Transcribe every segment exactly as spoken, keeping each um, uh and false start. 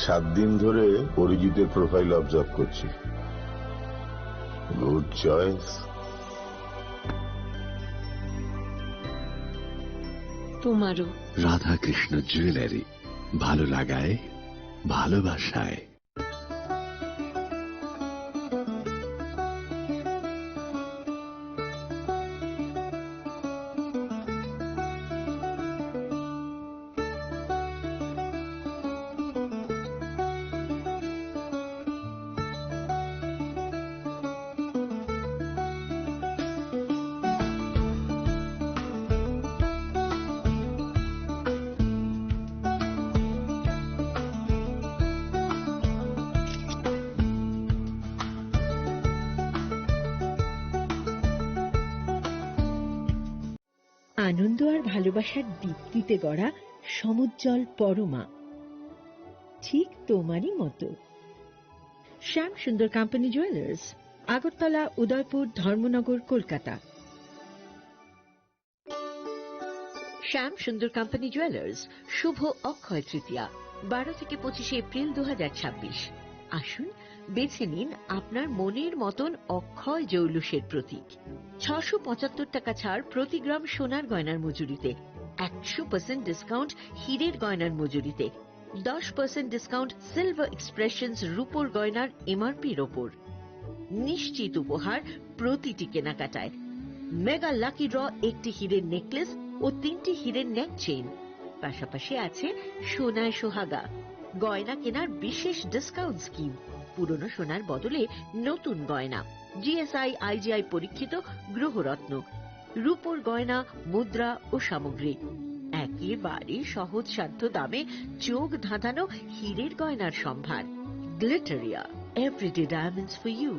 সাত দিন ধরে অরিজিতের প্রোফাইল অবজার্ভ করছি। Good choice. তোমারও। রাধাকৃষ্ণ জুয়েলারি, ভালো লাগায়, ভালোবাসায়। আনন্দ আর ভালোবাসার দীপ্তিতে গড়া সমুজ্জ্বল পরমা, ঠিক তোমারই মতো। শ্যাম সুন্দর কোম্পানি জুয়েলার্স, আগরতলা, উদয়পুর, ধর্মনগর, কলকাতা। শ্যাম সুন্দর কোম্পানি জুয়েলার্স, শুভ অক্ষয় তৃতীয়া, বারো থেকে পঁচিশে এপ্রিল দু হাজার ছাব্বিশ। আসুন, বেছে নিন আপনার মনের মতন অক্ষয় জৌলুসের প্রতীক। ছশো পঁচাত্তর টাকা ছাড় প্রতি গ্রাম সোনার গয়নার মজুরিতে, একশো পার্সেন্ট ডিসকাউন্ট হীরের গয়নার মজুরিতে, দশ পার্সেন্ট ডিসকাউন্ট সিলভার এক্সপ্রেশনস রূপোর গয়নার এমআরপির ওপর। নিশ্চিত উপহার প্রতিটি কেনাকাটায়। মেগা লাকি ড্র, একটি হীরের নেকলেস ও তিনটি হীরের নেক চেইন। পাশাপাশি আছে সোনায় সোহাগা, গয়না কেনার বিশেষ ডিসকাউন্ট স্কিম, পুরনো সোনার বদলে নতুন গয়না, জিএসআই আইজিআই পরীক্ষিত গ্রহরত্ন, রূপোর গয়না, মুদ্রা ও সামগ্রী। একেবারে সহজসাধ্য দামে চোখ ধাঁধানো হীরের গয়নার সম্ভার। Glitteria, everyday diamonds for you.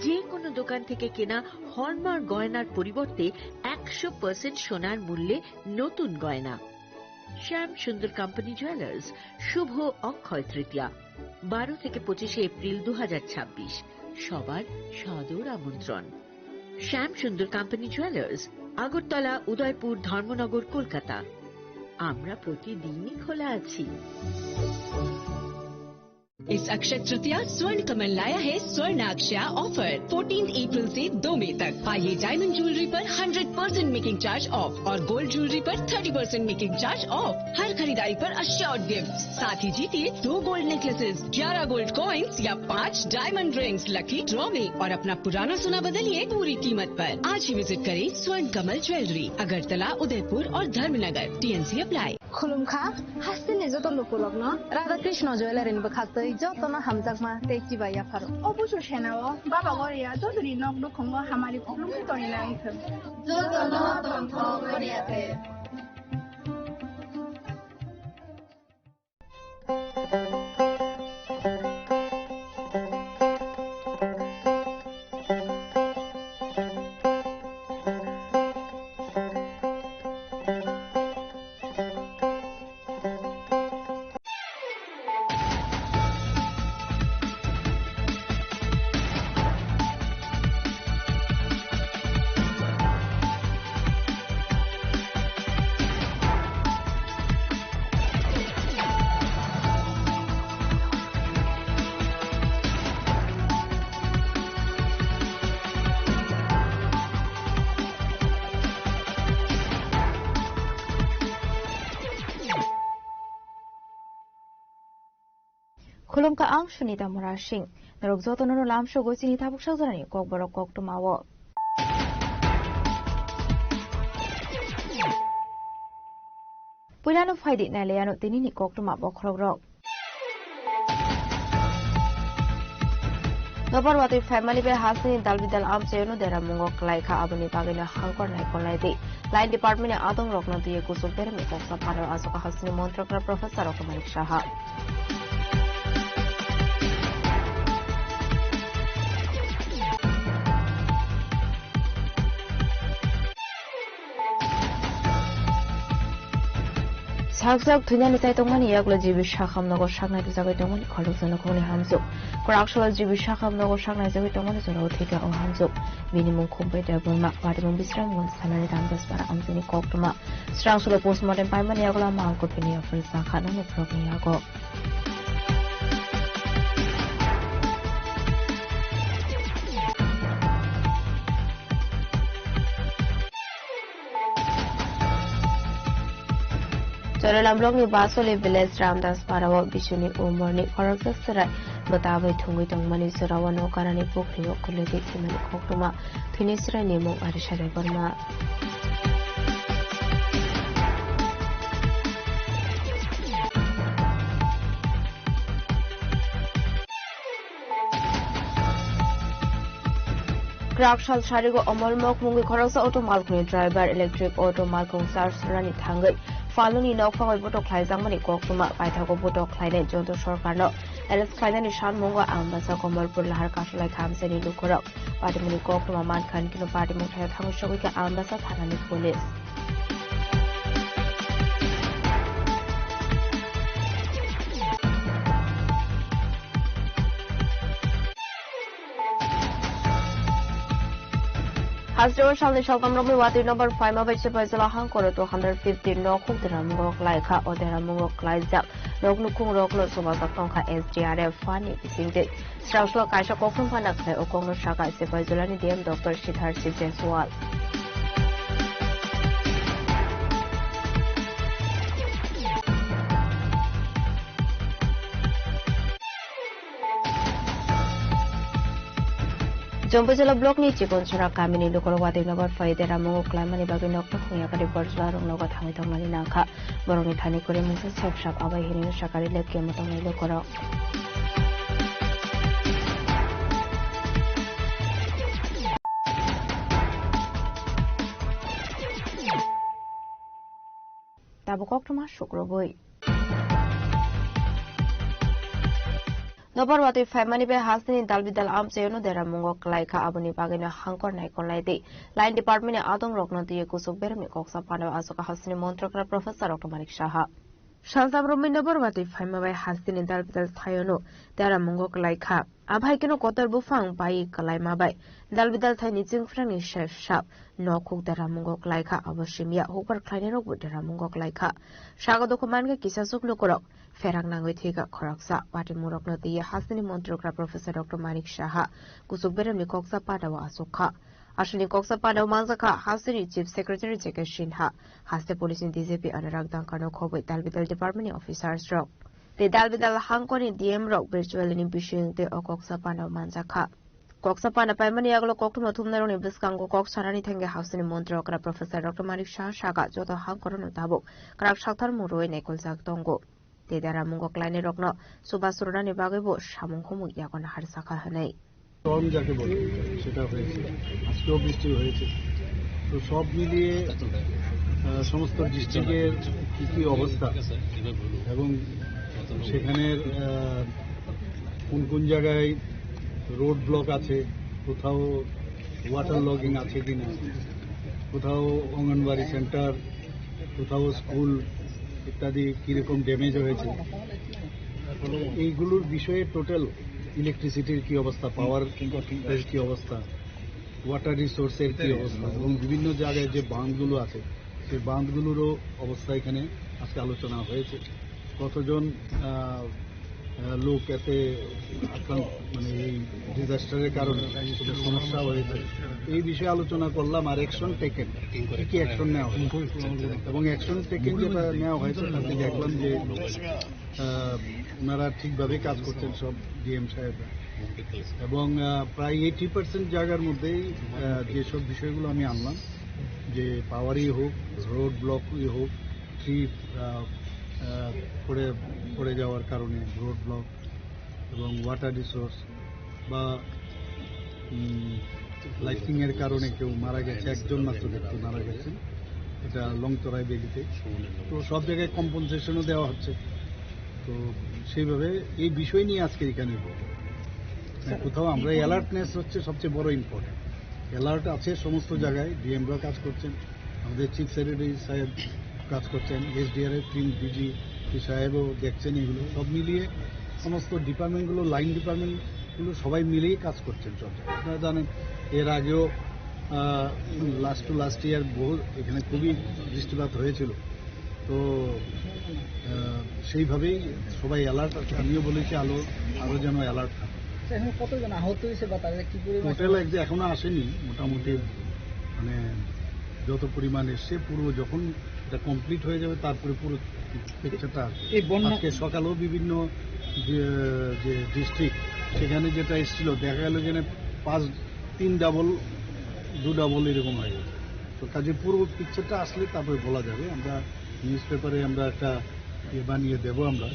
যে কোনো দোকান থেকে কেনা হলমার্ক গয়নার পরিবর্তে একশো পার্সেন্ট সোনার মূল্যে নতুন গয়না। শ্যাম সুন্দর কোম্পানি জুয়েলার্স, শুভ অক্ষয় তৃতীয়া, বারো থেকে পঁচিশে এপ্রিল দু হাজার ছাব্বিশ। সবার সাদর আমন্ত্রণ। শ্যাম সুন্দর কোম্পানি জুয়েলার্স, আগরতলা, উদয়পুর, ধর্মনগর, কলকাতা। আমরা প্রতিদিনই খোলা আছি। इस अक्षय तृतीया स्वर्ण कमल लाया है स्वर्ण अक्षया ऑफर। फोर्टीन अप्रैल से दो मई तक पाइए डायमंड ज्वेलरी पर hundred percent making charge off और गोल्ड ज्वेलरी पर thirty percent making charge off. हर खरीदारी पर अश्योर्ड गिफ्ट, साथ ही जीतिए दो गोल्ड नेकलेसेस, ग्यारह गोल्ड कॉइन्स या पाँच डायमंड रिंग्स लकी ड्रॉ में और अपना पुराना सोना बदलिए पूरी कीमत पर। आज ही विजिट करें स्वर्ण कमल ज्वेलरी, अगरतला, उदयपुर और Dharmanagar. TNC apply. Khulumkha, hasteni joto lukurokno Radha Krishna Jewellery ni bwkhaktwi jotono hamjakma tei chibai yapharo. O busu senao Baba Goria jotoni nok nukhungo hamari khulumwi tongwi nangthwng. Jotono tongthok Goria te. Khulumkha, ang Sunita Murasing. Norok jotono no lamsogwi chini tabuk sajorani kokborok koktwmao. Puilano phaidi nailaiano tinini koktwma bokhorokrok. Dobar watwi family bai hasteni dalbidal amchaiono deramungo kwlaikha, aboni bagwino hangkor naikolnai di. Line department ni adongrokno twiwi kuchuk beremni koksa phanao achukha hasteni montrokra Professor Rokto Manik Saha. Sakjak thwinani chai tongmani yagulo G B Sakham nogo saknai rwjagwi tongmani khoroksa nukhungni hamjwk. Kwraksalo G B Sakham nogo saknai jagwi tongmani jorao thwikha o hamjwk. Bini mung Khumpai Debbarma, patimung Bisramganj thanani Ramdaspara amchaini koktwma. Swrangsulo postmortem paimani yagulo ama angkor bini yaphar sakha nangni phunukni yago. Chorilam blockni Basoli village Ramdas parao bisuni umorni khoroksa chwrai bwtabai thwngwi tongmani jorao nokarani pukhrio kwlwigwi thwimani koktwma thwini chwraini mung Arisha Debbarma. Kwrak sal sarigo Omol Mok mungwi khoroksa auto malkhungni driver electric auto malkhung charge rani thangwi Phaloni nokphangwi botok khlaijakmani koktwma paithago botok khlainai joto sorkarno arrest khlainani sanmungo Ambasa Komolpur Lahar Kasolai thamsani lukurok patimungni koktwma mankha hwnkhe patimung thaio thangwi sogwi kha Ambasa thanani police. Hasteo salni saltamrokni watwi nobar phaima bai Sipaijala hangkoro two hundred fifty nok huk deramungo klaikha. O deramungo klaijak nok nukhungrokno chubajak tongkha S D R F phani bisingtwi. Sraslo kaisa koktwma phana khlai o kokno sakha Sipaijolani D M Doctor Siddharth Jaiswal. Jombojala blockni Chikonsora kamini lukurok watwi nobar phai deramungo klaimani bagwi nokno khungya kari borjla rok nogo thangwi tongmani nangkha. Borokni thani kwrwi mungsa sep sap abai hinwi sakari lep kemo tongnai lukurok. Tabuk koktwma sukrubwi. Nobar watwi phaimani bai hasteni dalbidal amchaiono deramungo klaikha, aboni bagwino hangkor naikolnai tei line departmentni adongrokno twiwi kuchuk beremni koksa panao achukha hasteni montrokra Professor Doctor Manik Saha. Salsa romwi nobar watwi phaima bai hasteni dalbidal thaiono deramungo klaikha. Abai keno kotor buphang bai kwlaima bai dalbidal thaini chwngphrangni sep sap nok huk deramungo klaikha, abo simya hukbar khlainairokbo deramungo klaikha. Sago dukhu mankha kisasuk lukurok pherak nangwi thwikha khoroksa. Patimurokno twiwi hasteni montrokra Professor Doctor Manik Saha kuchuk beremni koksa panao achukha. Aswkni koksa panao manjakha hasteni Chief Secretary J K Sinha, haste police ni D G P Anurag Dangkano khobwi dalbidal department ni officers rok. Tei dalbidal hangkorni D M rok virtually ni bising tei o koksa panao manjakha. Koksa pana paimani yagulo koktwma thumnairokni bwskango kok sanani thangwi hasteni montrokra Professor Doctor Manik Saha sakha, joto hangkorono tabuk kwrak sakthar mung rwui naikoljak tongo. Tei deramungo klainairokno chubachu rwnani bagwibo samung humui yago naharsakha hwnwi. Storm যাকে বলে, সেটা হয়েছে, আজকেও বৃষ্টি হয়েছে। তো সব মিলিয়ে, আহ, সমস্ত ডিস্ট্রিক্টের কি কি অবস্থা এবং সেখানের, আহ, কোন কোন জায়গায় রোড ব্লক আছে, কোথাও ওয়াটার লগিং আছে কিনা, কোথাও অঙ্গনবাড়ি সেন্টার, কোথাও স্কুল ইত্যাদি কিরকম ড্যামেজ হয়েছে, এইগুলোর বিষয়ে টোটাল ইলেকট্রিসিটির কি অবস্থা, পাওয়ার কি অবস্থা, ওয়াটার রিসোর্সের কি অবস্থা এবং বিভিন্ন জায়গায় যে বাঁধগুলো আছে, সেই বাঁধগুলোরও অবস্থা এখানে আজকে আলোচনা হয়েছে। কতজন, আহ, আহ, লোক এতে আক্রান্ত, মানে, এই ডিজাস্টারের কারণে সমস্যা হয়েছে, এই বিষয়ে আলোচনা করলাম। আর অ্যাকশন টেকেন, কি কি অ্যাকশন নেওয়া হয়েছে এবং অ্যাকশন টেকেন যেটা নেওয়া হয়েছে, তাতে দেখলাম যে, আহ, ওনারা ঠিকভাবে কাজ করছেন সব ডিএম সাহেবরা। এবং, আহ, প্রায় এইটি পার্সেন্ট জায়গার মধ্যেই, আহ, যেসব বিষয়গুলো আমি আনলাম, যে পাওয়ারই হোক, রোড ব্লকই হোক, ট্রি, আহ, আহ, পড়ে, পড়ে যাওয়ার কারণে রোড ব্লক এবং ওয়াটার রিসোর্স বা, উম, লাইটনিং এর কারণে কেউ মারা গেছে, একজন মাত্র ব্যক্তি মারা গেছেন, এটা লংতরাই ভ্যালিতে। তো সব জায়গায় কম্পেনসেশনও দেওয়া হচ্ছে। তো সেইভাবে এই বিষয় নিয়ে আজকে এখানে বলবো। মানে, কোথাও আমরা অ্যালার্টনেস হচ্ছে সবচেয়ে বড় ইম্পর্টেন্ট। অ্যালার্ট আছে সমস্ত জায়গায়, ডিএমরা কাজ করছেন, আমাদের চিফ সেক্রেটারি সাহেব কাজ করছেন, এসডিআরএফ টিম, ডিজি সাহেবও দেখছেন এগুলো। সব মিলিয়ে সমস্ত ডিপার্টমেন্টগুলো, লাইন ডিপার্টমেন্টগুলো সবাই মিলেই কাজ করছেন সব জায়গায়। আপনারা জানেন, এর আগেও, আহ, লাস্ট টু লাস্ট ইয়ার বহু এখানে খুবই বৃষ্টিপাত হয়েছিল। তো, আহ, সেইভাবেই সবাই অ্যালার্ট আছে। আমিও বলেছি আলো, আরও যেন অ্যালার্ট থাকে। আচ্ছা, এখানে কতজন আহত হয়েছে বা তাদের কি পরিমাণ টোটাল এক যে এখনো আসেনি, মোটামুটি মানে যত পরিমাণ এসছে, পুরো যখন এটা কমপ্লিট হয়ে যাবে, তারপরে পুরো পিকচারটা আসবে। এই বন্যা আজকে সকালেও বিভিন্ন যে, যে ডিস্ট্রিক্ট, সেখানে যেটা এসেছিল, দেখা গেল যেন পাঁচ, তিন ডাবল, দু ডাবল এরকম হয়ে গেছে। তো কাজে পুরো পিকচারটা আসলে তারপরে বলা যাবে। আমরা নিউজ পেপারে আমরা একটা ইয়ে বানিয়ে দেবো আমরা।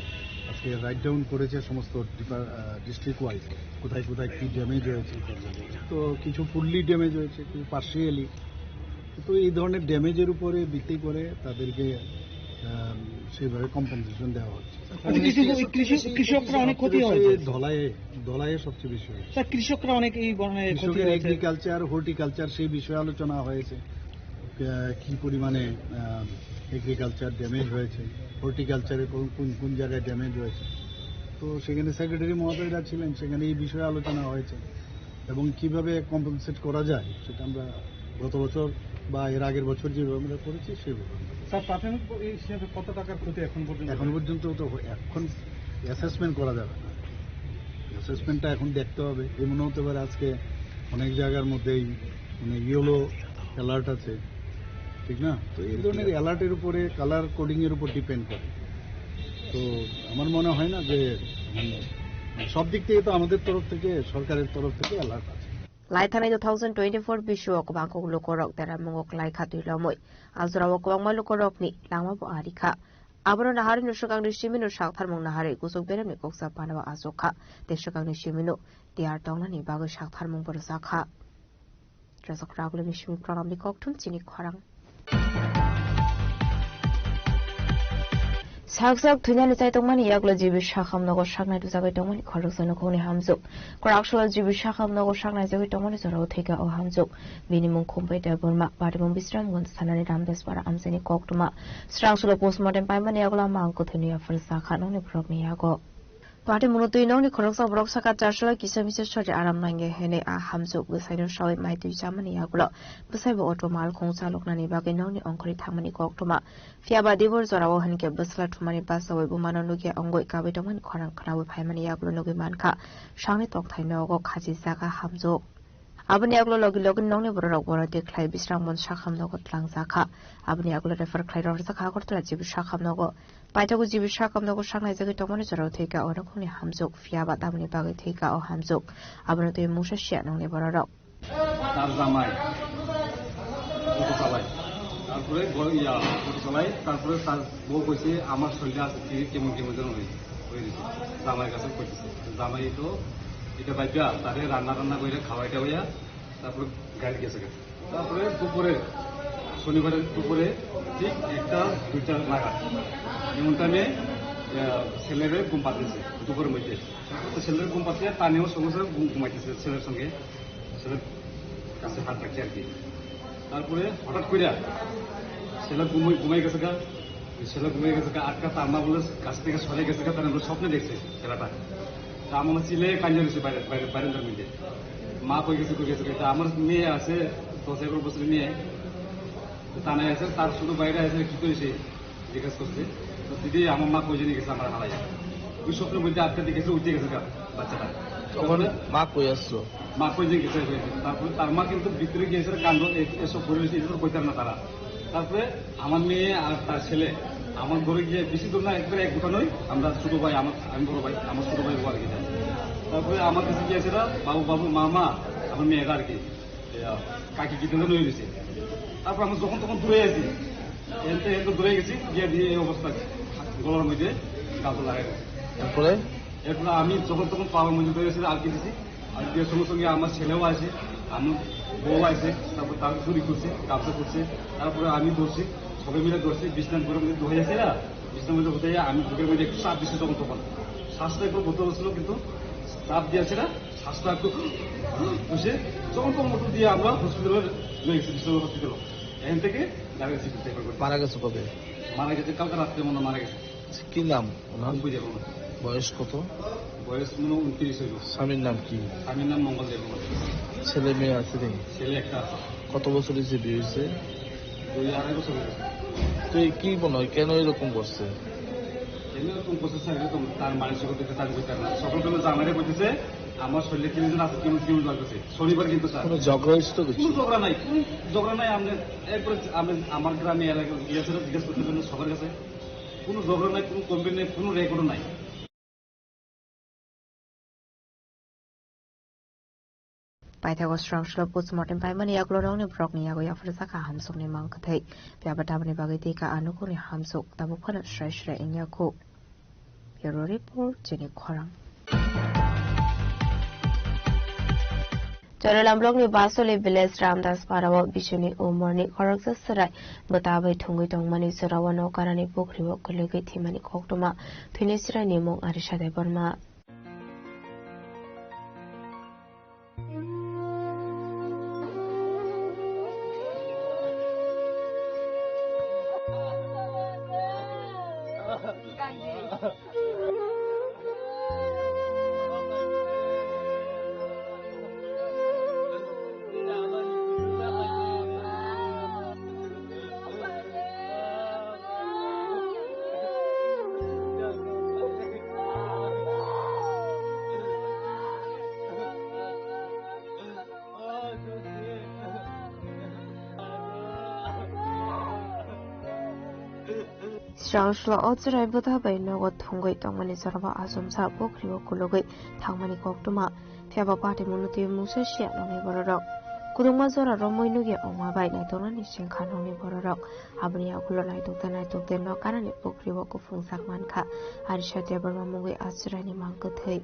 আজকে রাইট ডাউন করেছে সমস্ত ডিপা-, আহ, ডিস্ট্রিক্ট ওয়াইজ, কোথায় কোথায় কী ড্যামেজ হয়েছে। তো কিছু ফুললি ড্যামেজ হয়েছে, কিছু পার্শিয়ালি। তো এই ধরনের ড্যামেজের উপরে ভিত্তি করে তাদেরকে, আহ, সেইভাবে কম্পেনসেশন দেওয়া হচ্ছে। আচ্ছা, কৃষি-, কৃষি-, কৃষকরা অনেক ক্ষতি সবচেয়ে বেশি হয়েছে। ধলাই, ধলাইয়ে সবচেয়ে বেশি হয়েছে। স্যার, কৃষকরা অনেক এই বন্যায় ক্ষতি কৃষকের হয়েছে। এগ্রিকালচার, হর্টিকালচার, সেই বিষয়ে আলোচনা হয়েছে। আহ, কি পরিমাণে, আহ, এগ্রিকালচার ড্যামেজ হয়েছে, হর্টিকালচারে কোন, কোন, কোন জায়গায় ড্যামেজ হয়েছে। তো সেখানে সেক্রেটারি মহোদয়রা ছিলেন, সেখানে এই বিষয়ে আলোচনা হয়েছে এবং কিভাবে কম্পেনসেট করা যায় সেটা আমরা গত বছর বা এর আগের বছর যেভাবে আমরা করেছি সেভাবে আমরা করেছি। স্যার, প্রাথমিক প-, এই হিসাবে কত টাকার ক্ষতি এখন পর্যন্ত? এখন পর্যন্ত তো এখন অ্যাসেসমেন্ট করা যাবে না, অ্যাসেসমেন্টটা এখন দেখতে হবে। এমনও হতে পারে আজকে অনেক জায়গার মধ্যেই মানে ইয়েলো অ্যালার্ট আছে, ঠিক না? তো এই ধরনের অ্যালার্টের উপরে, কালার কোডিং এর উপর ডিপেন্ড করে। তো আমার মনে হয় না যে মানে সব দিক থেকে তো আমাদের তরফ থেকে, সরকারের তরফ থেকে অ্যালার্ট আছে। Laithani two thousand twenty-four bisio kwbang kok lukorok deramungo kwlai kha twi lomwi. A jorao kwbangma lukorokni langma bo ari kha. Abono naharwi no swkangni simino saktharmung naharwi kuchuk beremni kok sa panao achuk kha. Tei swkangni simino tiyar tongnani bagwi saktharmung bo rwchak kha. Rwchak ragulini simi pranamni kokthum chini khorang. Sak sak thwinani chai tongmani yagulo G B Sakham nogo saknai rwjagwi tongmani khoroksa nukhungni hamjwk. Kwraksalo G B Sakham nogo saknai jagwi tongmani jorao thwika o hamjwk. Bini mung Khumbai Debbarma, patimung Bisramganj thanani Ramdespara amchaini koktwma. Swrangsulo postmortem paimani yagulo ama ang kwthwini yaphar sakha nokni borokni yago. Patimungno twi nokni khoroksa borok saka, Charchalo kisa misa sori aram nangya hwnwi a hamjwk bwsaino sawi mai twi chamani yagulo bwsaibo auto malkhung chaloknani bagwi nokni ongkhorwi thangmani koktwma. Phiyaba dibor jorao hinkhe bwsla thumani bachaui bumano nukya wngwi kabwi tongmani khorang khnaui phaimani yagulo nugwi mankha, sakni tongthai nogo khachijak a hamjwk. Aboni yagulo logi logi nokni bororok bono twi khlai Bisramganj Sakham nogo twlangjakha. Aboni yagulo refer khlai rwjakha Agartala G B Sakham nogo. Paithago G B Sakham nogo saknai jagwi tongmani jorao thwika o nukhungni hamjwk, phiyaba tamoni bagwi thwika o hamjwk, abono twi mungsa siya nokni bororok. তার জামাই অটো চালায়, তারপরে গ-, ইয়া, অটো চালায়, তারপরে তার বউ কইছে, "আমার শরীরে আছে, কি কেমন কেমন যেন হয়ে, হয়ে গেছে।" জামাইর কাছে কইতেছে, জামাই তো এটা বাইপা, তারে রান্না রান্না করে খাওয়াই টাওয়াইয়া তারপরে গাড়ি গেছে গা। তারপরে দুপুরে, শনিবারের দুপুরে ঠিক একটা দুইটা নাগাদ এমন টাইমে, আহ, ছেলেরে ঘুম পাড়তেছে দুপুরের মধ্যে। তো ছেলেরে ঘুম পাড়তে তানিও সঙ্গে সঙ্গে ঘুম-, ঘুমাইতেছে ছেলের সঙ্গে, ছেলের কাছে হাত রাখছে আর কি। তারপরে হঠাৎ করে ছেলে ঘুমাই, ঘুমাই গেছে গা, ছেলে ঘুমাই গেছে গা, আটকা তার মা বলে গাছ থেকে সরে গেছে গা, তার আমরা স্বপ্নে দেখছে ছেলেটা। তা আমার ছেলে কান্না রয়েছে বাইরে, বাইরে, বারান্দার মধ্যে। মা কই গেছে, কই গেছে, তা আমার মেয়ে আছে দশ এগারো বছরের মেয়ে, তো তা নাই আছে, তার শুধু বাইরে আছে, কি করেছে? জিজ্ঞেস করছে, তো দিদি, আমার মা কই জানি গেছে, আমার হারাই। ওই স্বপ্নের মধ্যে আটকে দেখেছে, উঠে গেছে গা বাচ্চাটা। তখন মা কই আসলো? মা কই জানি গেছে, কই গেছে। তারপরে তার মা কিন্তু ভিতরে গিয়েছে, কাণ্ড এ-, এসব পরিবেশ, এসব কইতার না তারা। তারপরে আমার মেয়ে আর তার ছেলে আমার ঘরে গিয়ে বেশি দূর না, একবারে এক গুটা নয়, আমরা ছোট ভাই, আমার, আমি বড় ভাই, আমার ছোট ভাই ও আর কি যায়। তারপরে আমার কাছে গিয়েছে এরা, "বাবু, বাবু, মা, মা", আমার মেয়েরা আর কি। ইয়া, কাকি কি ধরে নিয়ে গেছে। তারপর আমরা যখন তখন দূরে আছি, এনতে এনতে দূরে গেছি, গিয়ে দিয়ে এই অবস্থা, গলার মধ্যে গাল লাগাই গেছে। এরপরে? এরপরে আমি যখন তখন পাওয়ার মধ্যে ধরে গেছি, আর কি দিছি, আর দিয়ে সঙ্গে সঙ্গে আমার ছেলেও আছে, আমার বউ আছে, তারপর তার চুরি করছে, গামছা করছে, তারপরে আমি ধরছি, সবাই মিলে ধরছি, বিছনার ঘরের মধ্যে ধরে আছে না, বিছনার মধ্যে হতে আমি বুকের মধ্যে একটু চাপ দিচ্ছি যখন তখন। শ্বাসটা একটু বন্ধ হচ্ছিল, কিন্তু চাপ দিয়েছে না, শ্বাসটা একটু বসে যখন তখন ওষুধ দিয়ে আমরা হসপিটালে নিয়ে গেছি, বিশ্বনাথ হসপিটালে। এখান থেকে ডাইরেক্ট সিটি রেফার করে। মারা গেছে কবে? মারা গেছে কালকে রাত্রে মনে হয় মারা গেছে। আচ্ছা, কি নাম ওনার? অম্বুজা রহমান। বয়স কত? বয়স মনে হয় ঊনত্রিশ হইব। স্বামীর নাম কি? স্বামীর নাম মঙ্গল দেব রহমান। ছেলে মেয়ে আছে নি? ছেলে একটা আছে। কত বছর হয়েছে বিয়ে হয়েছে? দুই আড়াই বছর হয়েছে। তো এই কি মনে হয়, কেন এরকম করছে? কেন এরকম করছে স্যার, এরকম তার মানসিকতা তার বিচার না। সকল জন্য জামাইরে বলতেছে, আমার শরীরে কেমন যেন আছে, কেমন কেমন লাগতেছে। শনিবার কিন্তু স্যার, কোনো ঝগড়া হয়েছে তো কিছু? কোনো ঝগড়া নাই, কোনো ঝগড়া নাই। আমাদের এরপরে আমি আমার গ্রামে এলাকা গিয়েছিল জিজ্ঞেস করতে জন্য সবার কাছে, কোনো ঝগড়া নাই, কোনো কমপ্লেন নাই, কোনো রেকর্ডও নাই। Paithago srang srok postmortem paimani yagulo nokni borokni yago yaphar saka hamsokni mang kwthwi. Phiya ba tabukni bagwi tei ka a nokni hamsok tabuk phano srai srai wngya kho. Bureau report, chini khorang. Charilam blockni Basoli village Ramdas parao bisini umorni khoroksa chwrai bwtabai thwngwi tongmani jorao nokharani pukhrio kwlwgwi thwimani koktwma thwini chwraini mung Arisha Debbarma. Srang slo o chwrai bwtha bai nogo thwngwi tongmani jorao achomsa pukhrio kwlwgwi thangmani koktwma. Phiya ba patimungno twiwi mungsa siya nokni bororok. Kwdwngma jora romwi nukya wngma bai naitoknani sengkha nokni bororok. Aboni yagulo naitokde naitokde nok ganani pukhrio kuphungjak mankha Arisha Debbarma mungwi a chwraini mang kwthwi.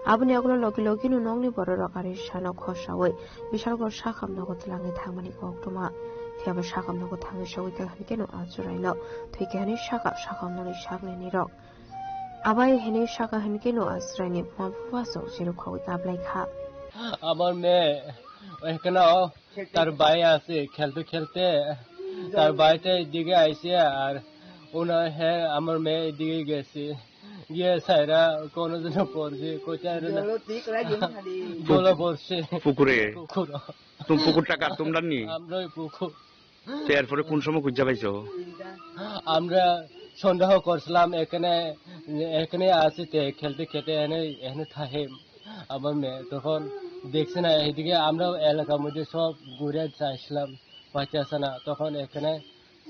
Aboni yagulo logi logino nokni bororok Arisha no khosawi Bishalgor sakham nogo twlangwi thangmani koktwma. Phiya ba sakham nogo thangwi sogwi kha hwnkhe no a chwraino thwi khe hwnwi sakha sakham nokni sakni nirok. Abai hwnwi sakha hwnkhe no a chwraini buma buphasong chirikhogwi kaplaikha. আমার মেয়ে এখানে, তার ভাই আছে, খেলতে খেলতে তার ভাইটা এদিকে আইছে, আর ওনার, হ্যাঁ, আমার মেয়ে এদিকে গেছে, গিয়ে সাইরা কোনো জন্য পড়ছে, কোথায় রে না? জলো পড়ছে। পুকুরে? পুকুর। তুমি পুকুরটা কার, তোমরা নি? আমরাই পুকুর। তো এরপরে কোন সময় খুঁজে পাইছো? আমরা সন্দেহ করছিলাম এখানে, এখানে আছে, তে খেলতে খেলতে এনে, এনে থাকে আমার মেয়ে। তখন দেখছি না, এদিকে আমরা এলাকার মধ্যে সব ঘুরে চাইছিলাম, পাইতেছে না। তখন এখানে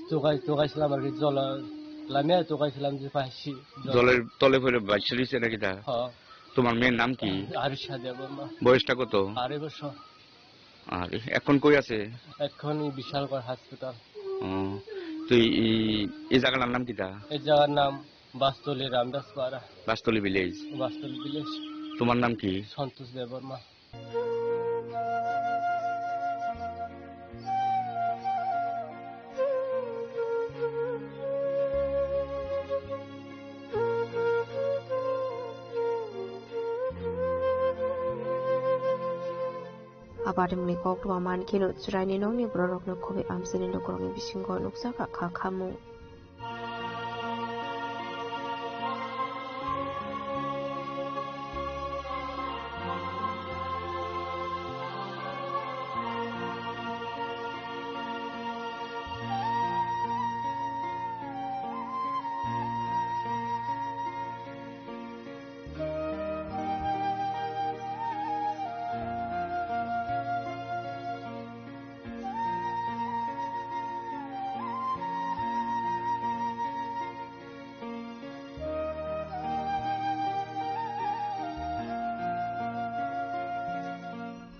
চুকাই, চুকাইছিলাম আর কি, জল, লামিয়া চুকাইছিলাম যে পাইছি জল। জলের তলে পড়ে বাঁচি রয়েছে নাকি তা? হ্যাঁ। তোমার মেয়ের নাম কি? আরিশা দেববর্মা। বয়সটা কত? আড়াই বছর। আর এখন কই আছে? এখন এই বিশালগড় হসপিটাল। ও, তো এই, এই জায়গাটার নাম কিতা? এই জায়গার নাম বাসতলী রামদাসপাড়া। বাসতলী ভিলেজ। বাসতলী ভিলেজ। তোমার নাম কি? সন্তোষ Debbarma. Abarimni koktwma mankhe no chwraini nokni bororokno khobwi amchaini lukurokni bisingo nukjakha kha khamung.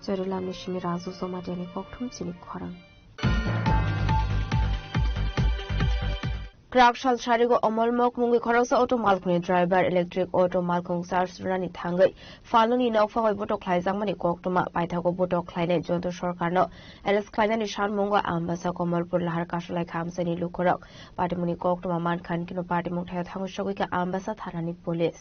Charilamni simi Raju Jomatiani kokthum chini khorang. Kwrak sal sarigo Omol Mok mungwi khoroksa auto malkhungni driver electric auto malkhung charge rwnani thangwi phalnoni nokphagwi botok khlaijakmani koktwma paithago botok khlainai joto sorkarno arrest khlainani sanmungo Ambasa Komolpur Lahar Kasolai khamsani lukurok patimungni koktwma mankha hwnkhe patimung thaio thangwi sogwi kha Ambasa thanani police.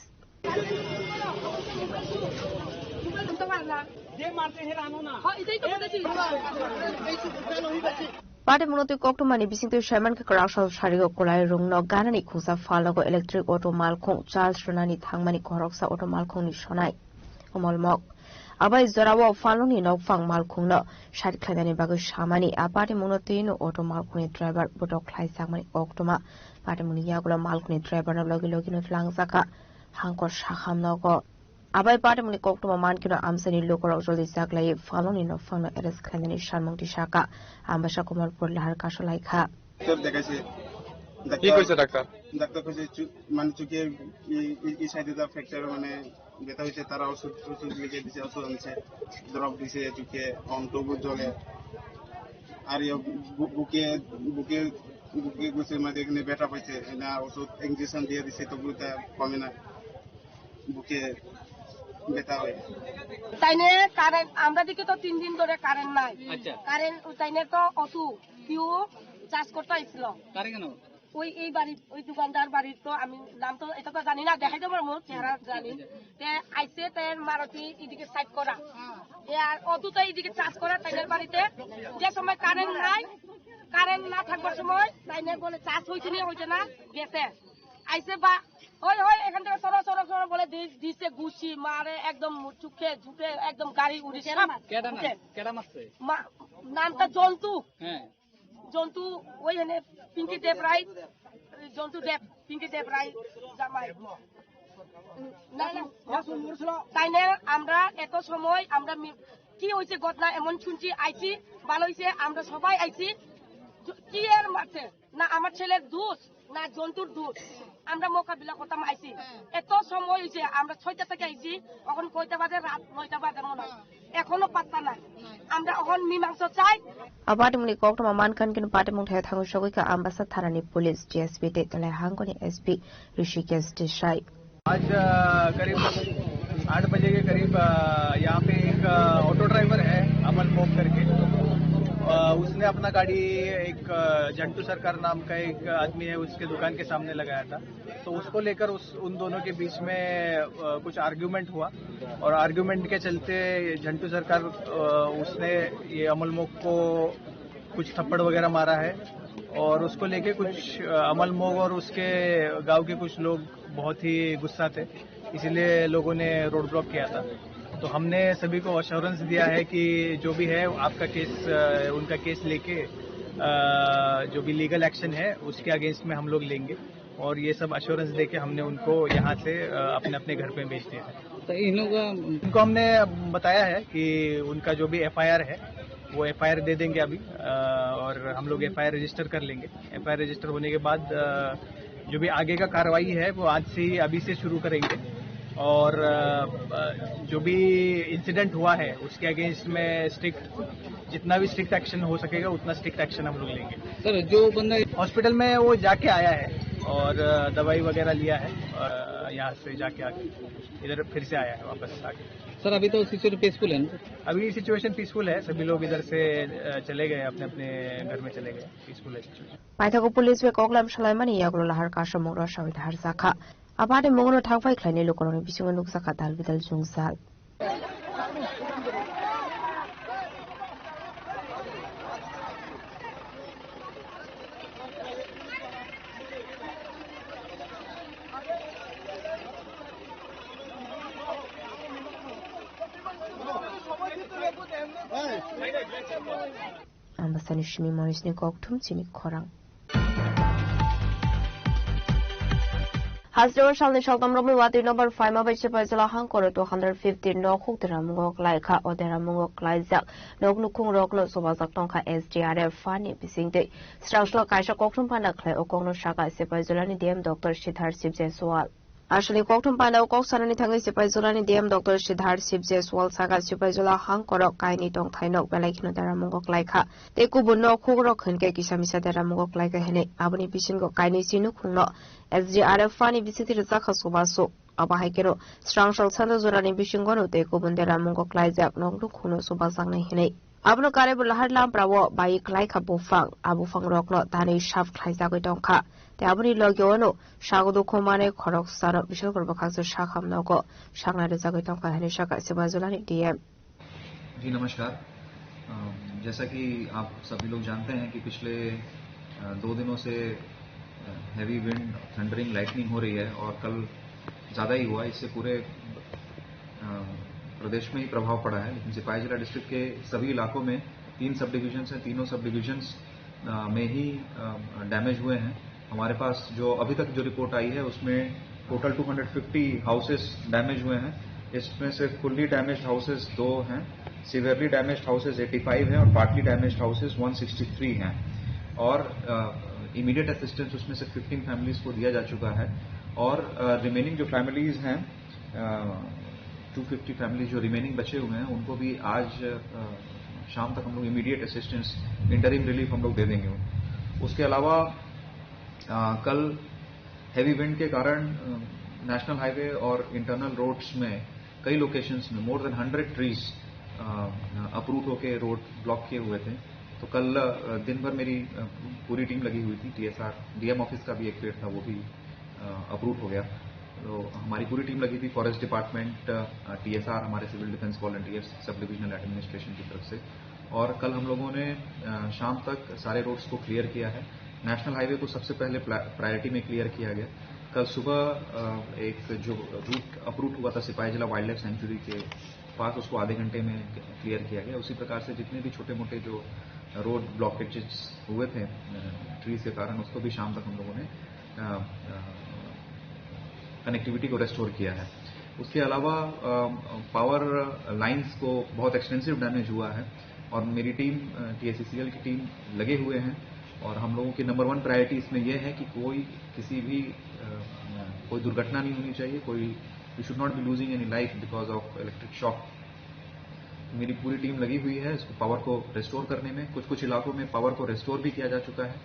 Patimungno twi koktwmani bisingtwi saimankha kwrak sal sarigo kwlai rwngno ganani khungsa phalnogo electric auto malkhung charge rwnani thangmani khoroksa auto malkhungni sonai Omol Mok. Abai jorao phalnoni nokphang malkhungno side khlainani bagwi samani a patimungno twino auto malkhungni driver botok khlaijakmani koktwma. Patimungni yagulo malkhungni driverno logi logino twlangjakha hangkor sakham nogo. Abai patimungni koktwma mankhe no amchaini lukurok joli chaklaiwi phalongni nophangno arrest khlainani sanmung tisaka. Ambasa Kamalpur lahar kasolaikha. Doctor দেখাইছে। কি ডাক্তার, কইছে doctor? Doctor কইছে চু-, মানে চোখে এই, এই, এই সাইডে যা ফ্র্যাকচার মানে ব্যথা হয়েছে, তারা ওষুধ, ওষুধ লিখে দিছে, ওষুধ আনছে, ড্রপ দিছে চোখে, অন তবু জ্বলে। আর ইয়ে বু-, বুকে, বুকে, বুকে গুছে মানে এখানে ব্যথা পাইছে, না ওষুধ ইঞ্জেকশন দিয়ে দিছে, তবু তা কমে না। বুকে ব্যথা হয়। তাইনে কারেন্ট, আমরা দিকে তো তিন দিন ধরে কারেন্ট নাই। আচ্ছা। কারেন্ট, তাইনে তো অতু, কেউ চার্জ করতে আইছিল। কারে কেন? ওই এই বাড়ি, ওই দোকানদার বাড়ির তো আমি নাম তো এটা তো জানি না, দেখাই দেবো মুখ, চেহারা জানি। তে আইছে, তে মারুতি এদিকে সাইড করা। এ আর অতু তো এদিকে চার্জ করা তাইনের বাড়িতে। যে সময় কারেন্ট নাই, কারেন্ট না থাকবার সময় তাইনে বলে চার্জ হইছে না, হইছে না, গেছে। আইছে বা, "ওই, ওই, এখান থেকে সরো, সরো, সরো," বলে দি-, দিছে ঘুষি, মারে একদম চুকে, ঝুঁকে, একদম গাড়ি উড়িছে। কেডা না? উঠে। কেডা মারছে? মা-, নামটা জন্তু। হ্যাঁ। জন্তু, ওই এনে পিঙ্কি দেব রায়, জন্তু দেব, পিঙ্কি দেব রায় জামাই। না, না। তাই না, আমরা এত সময় আমরা মি-, কি হয়েছে ঘটনা এমন শুনছি, আইছি, ভালো হয়েছে, আমরা সবাই আইছি। জ-, কি এর মারছে? না আমার ছেলের দোষ, না জন্তুর দোষ। আমরা মোকাবিলা করতাম আইছি। এত সময় হয়েছে, আমরা ছয়টা থেকে আইছি, এখন কয়টা বাজে? রাত নয়টা বাজে মনে হয়। এখনো পাত্তা নাই। আমরা এখন মীমাংসা চাই। Abatimungni koktwma mankha khe patimung thaya thangwi sogwi kha Ambasa thanani police, D S P tei Talai hangoni S P Rishikesh Desai. आज, अ, करीब आठ बजे के करीब, अ, यहाँ पे एक, अ, ऑटो ड्राइवर है अमल मोग करके। अ, उसने अपना गाड़ी एक, अ, जंटू सरकार नाम का एक आदमी है, उसके दुकान के सामने लगाया था। तो उसको लेकर उस, उन दोनों के बीच में, अ, कुछ आर्ग्यूमेंट हुआ और आर्ग्यूमेंट के चलते झंटू सरकार, अ, उसने ये अमल मोग को कुछ थप्पड़ वगैरह मारा है और उसको लेके कुछ, अ, अमल मोग और उसके गांव के कुछ लोग बहुत ही गुस्सा थे, इसीलिए लोगों ने रोड ब्लॉक किया था। तो हमने सभी को अश्योरेंस दिया है कि जो भी है आपका केस, अ, उनका केस लेके, अ, जो भी लीगल एक्शन है उसके अगेंस्ट में हम लोग लेंगे। और ये सब अश्योरेंस देके हमने उनको यहाँ से, अ, अपने अपने घर पे भेज दिया है। तो इन लोगों का उनको हमने बताया है कि उनका जो भी एफआईआर है वो एफआईआर दे देंगे अभी, अ, और हम लोग एफआईआर रजिस्टर कर लेंगे। एफआईआर रजिस्टर होने के बाद, अ, जो भी आगे का कार्रवाई है वो आज से ही, अभी से शुरू करेंगे। और, अ, अ, जो भी इंसिडेंट हुआ है उसके अगेंस्ट में स्ट्रिक्ट, जितना भी स्ट्रिक्ट एक्शन हो सकेगा उतना स्ट्रिक्ट एक्शन हम लोग लेंगे। सर, जो बंदा हॉस्पिटल में वो जाके आया है और, अ, दवाई वगैरह लिया है, अ, यहाँ से जाके आके इधर फिर से आया है वापस आके। सर, अभी तो सिचुएशन पीसफुल है ना? अभी सिचुएशन पीसफुल है, सभी लोग इधर से, अ, चले गए, अपने अपने घर में चले गए, पीसफुल है situation. Paithago police bai koklam salaimani yagulo lahar kasamung rw sawi dahar jakha. Abade mungno thangpai khlainai lukurokni bisingo nukjakha dal bidal jwngjal. Ambasani simi Monisni kokthum chini khorang. Hasteo salni saltam romwi watwi nobar phaima bai Sipaijala hangkoro two hundred fifty nok huk deramungo klaikha. O deramungo klaijak nok nukhung rokno chubajak tongkha S D R F fund ni bisingtwi. Srang srang kaisa kokthum panda khlai o kokno saka Sipaijala ni D M Doctor Siddharth Sibjai Sual. Aswkni kokthum panda o kok sanani thangwi Sipaijala ni D M Doctor Siddharth Sibjai Sual saka Sipaijala hangkoro kainwi tongthai nok belai kheno deramungo klaikha. Tei kubun nok hukrok hinkhe kisa misa deramungo klaikha hinwi. Aboni bisingo kainwi si nukhungno S D R F fund ni bisingtwi rwjakha chubachu. Abo hai kheno srang srang sanda jorani bisingono tei kubun deramungo klaijak nok nukhungno chubajaknai hinwi. Abono karaibo lahar lamprao bai klaikha buphang. A buphangrokno tanwi sap khlaijagwi tongkha. Tei aboni logio-no sago dukhu manwi khoroksano Bishalpur bwkhaksa sakham nogo sakna rwjagwi tongkha hinwi sakha Sipaijala ni D M. जी नमस्कार। अ, जैसा कि आप सभी लोग जानते हैं कि पिछले, अ, दो दिनों से, अ, हैवी विंड, थंडरिंग, लाइटनिंग हो रही है और कल ज़्यादा ही हुआ। इससे पूरे, अ, प्रदेश में ही प्रभाव पड़ा है, लेकिन सिपाही जिला डिस्ट्रिक्ट के सभी इलाकों में तीन सब डिवीजन्स हैं, तीनों सब डिवीजन्स, अ, में ही, अ, डैमेज हुए हैं। हमारे पास जो अभी तक जो रिपोर्ट आई है, उसमें total two hundred fifty houses damage हुए हैं। इसमें से फुल्ली डैमेज हाउसेस दो हैं, severely damage houses eighty five हैं और partly damage houses one sixty three हैं। और इमीडिएट असिस्टेंस उसमें से फिफ्टीन फैमिलीज को दिया जा चुका है। और रिमेनिंग जो फैमिलीज हैं, टू फिफ्टी फैमिलीज जो रिमेनिंग बचे हुए हैं, उनको भी आज अ, शाम तक हम लोग इमीडिएट असिस्टेंस, इंटरिम रिलीफ हम लोग दे देंगे। उसके अलावा अ, कल हैवी विंड के कारण नेशनल हाईवे और इंटरनल रोड्स में कई लोकेशंस में more than hundred trees uproot होके रोड ब्लॉक किए हुए थे। तो कल अ, दिन भर मेरी अ, पूरी टीम लगी हुई थी। टीएसआर, डीएम ऑफिस का भी एक पेड़ था, वो भी अप्रूव हो गया। तो हमारी पूरी टीम लगी थी, फॉरेस्ट डिपार्टमेंट, टीएसआर, हमारे सिविल डिफेंस वॉलंटियर्स, सब डिविजनल एडमिनिस्ट्रेशन की तरफ से। और कल हम लोगों ने अ, शाम तक सारे रोड्स को क्लियर किया है। नेशनल हाईवे को सबसे पहले प्रायोरिटी में क्लियर किया गया। कल सुबह अ, एक जो रूट अप्रूव हुआ था सिपाही जिला वाइल्ड लाइफ सेंचुरी के पास, उसको आधे घंटे में क्लियर किया गया। उसी प्रकार से जितने भी छोटे मोटे जो रोड ब्लॉकेजेस हुए थे ट्रीज के कारण, उसको भी शाम तक हम लोगों ने कनेक्टिविटी को रेस्टोर किया है। उसके अलावा पावर लाइंस को बहुत एक्सटेंसिव डैमेज हुआ है और मेरी टीम, टीएससीसीएल की टीम लगे हुए हैं। और हम लोगों की नंबर वन प्रायोरिटी इसमें यह है कि कोई किसी भी अ, कोई दुर्घटना नहीं होनी चाहिए, कोई, we should not be losing any life because of electric shock। मेरी पूरी टीम लगी हुई है इसको, पावर को रिस्टोर करने में। कुछ कुछ इलाकों में पावर को रिस्टोर भी किया जा चुका है।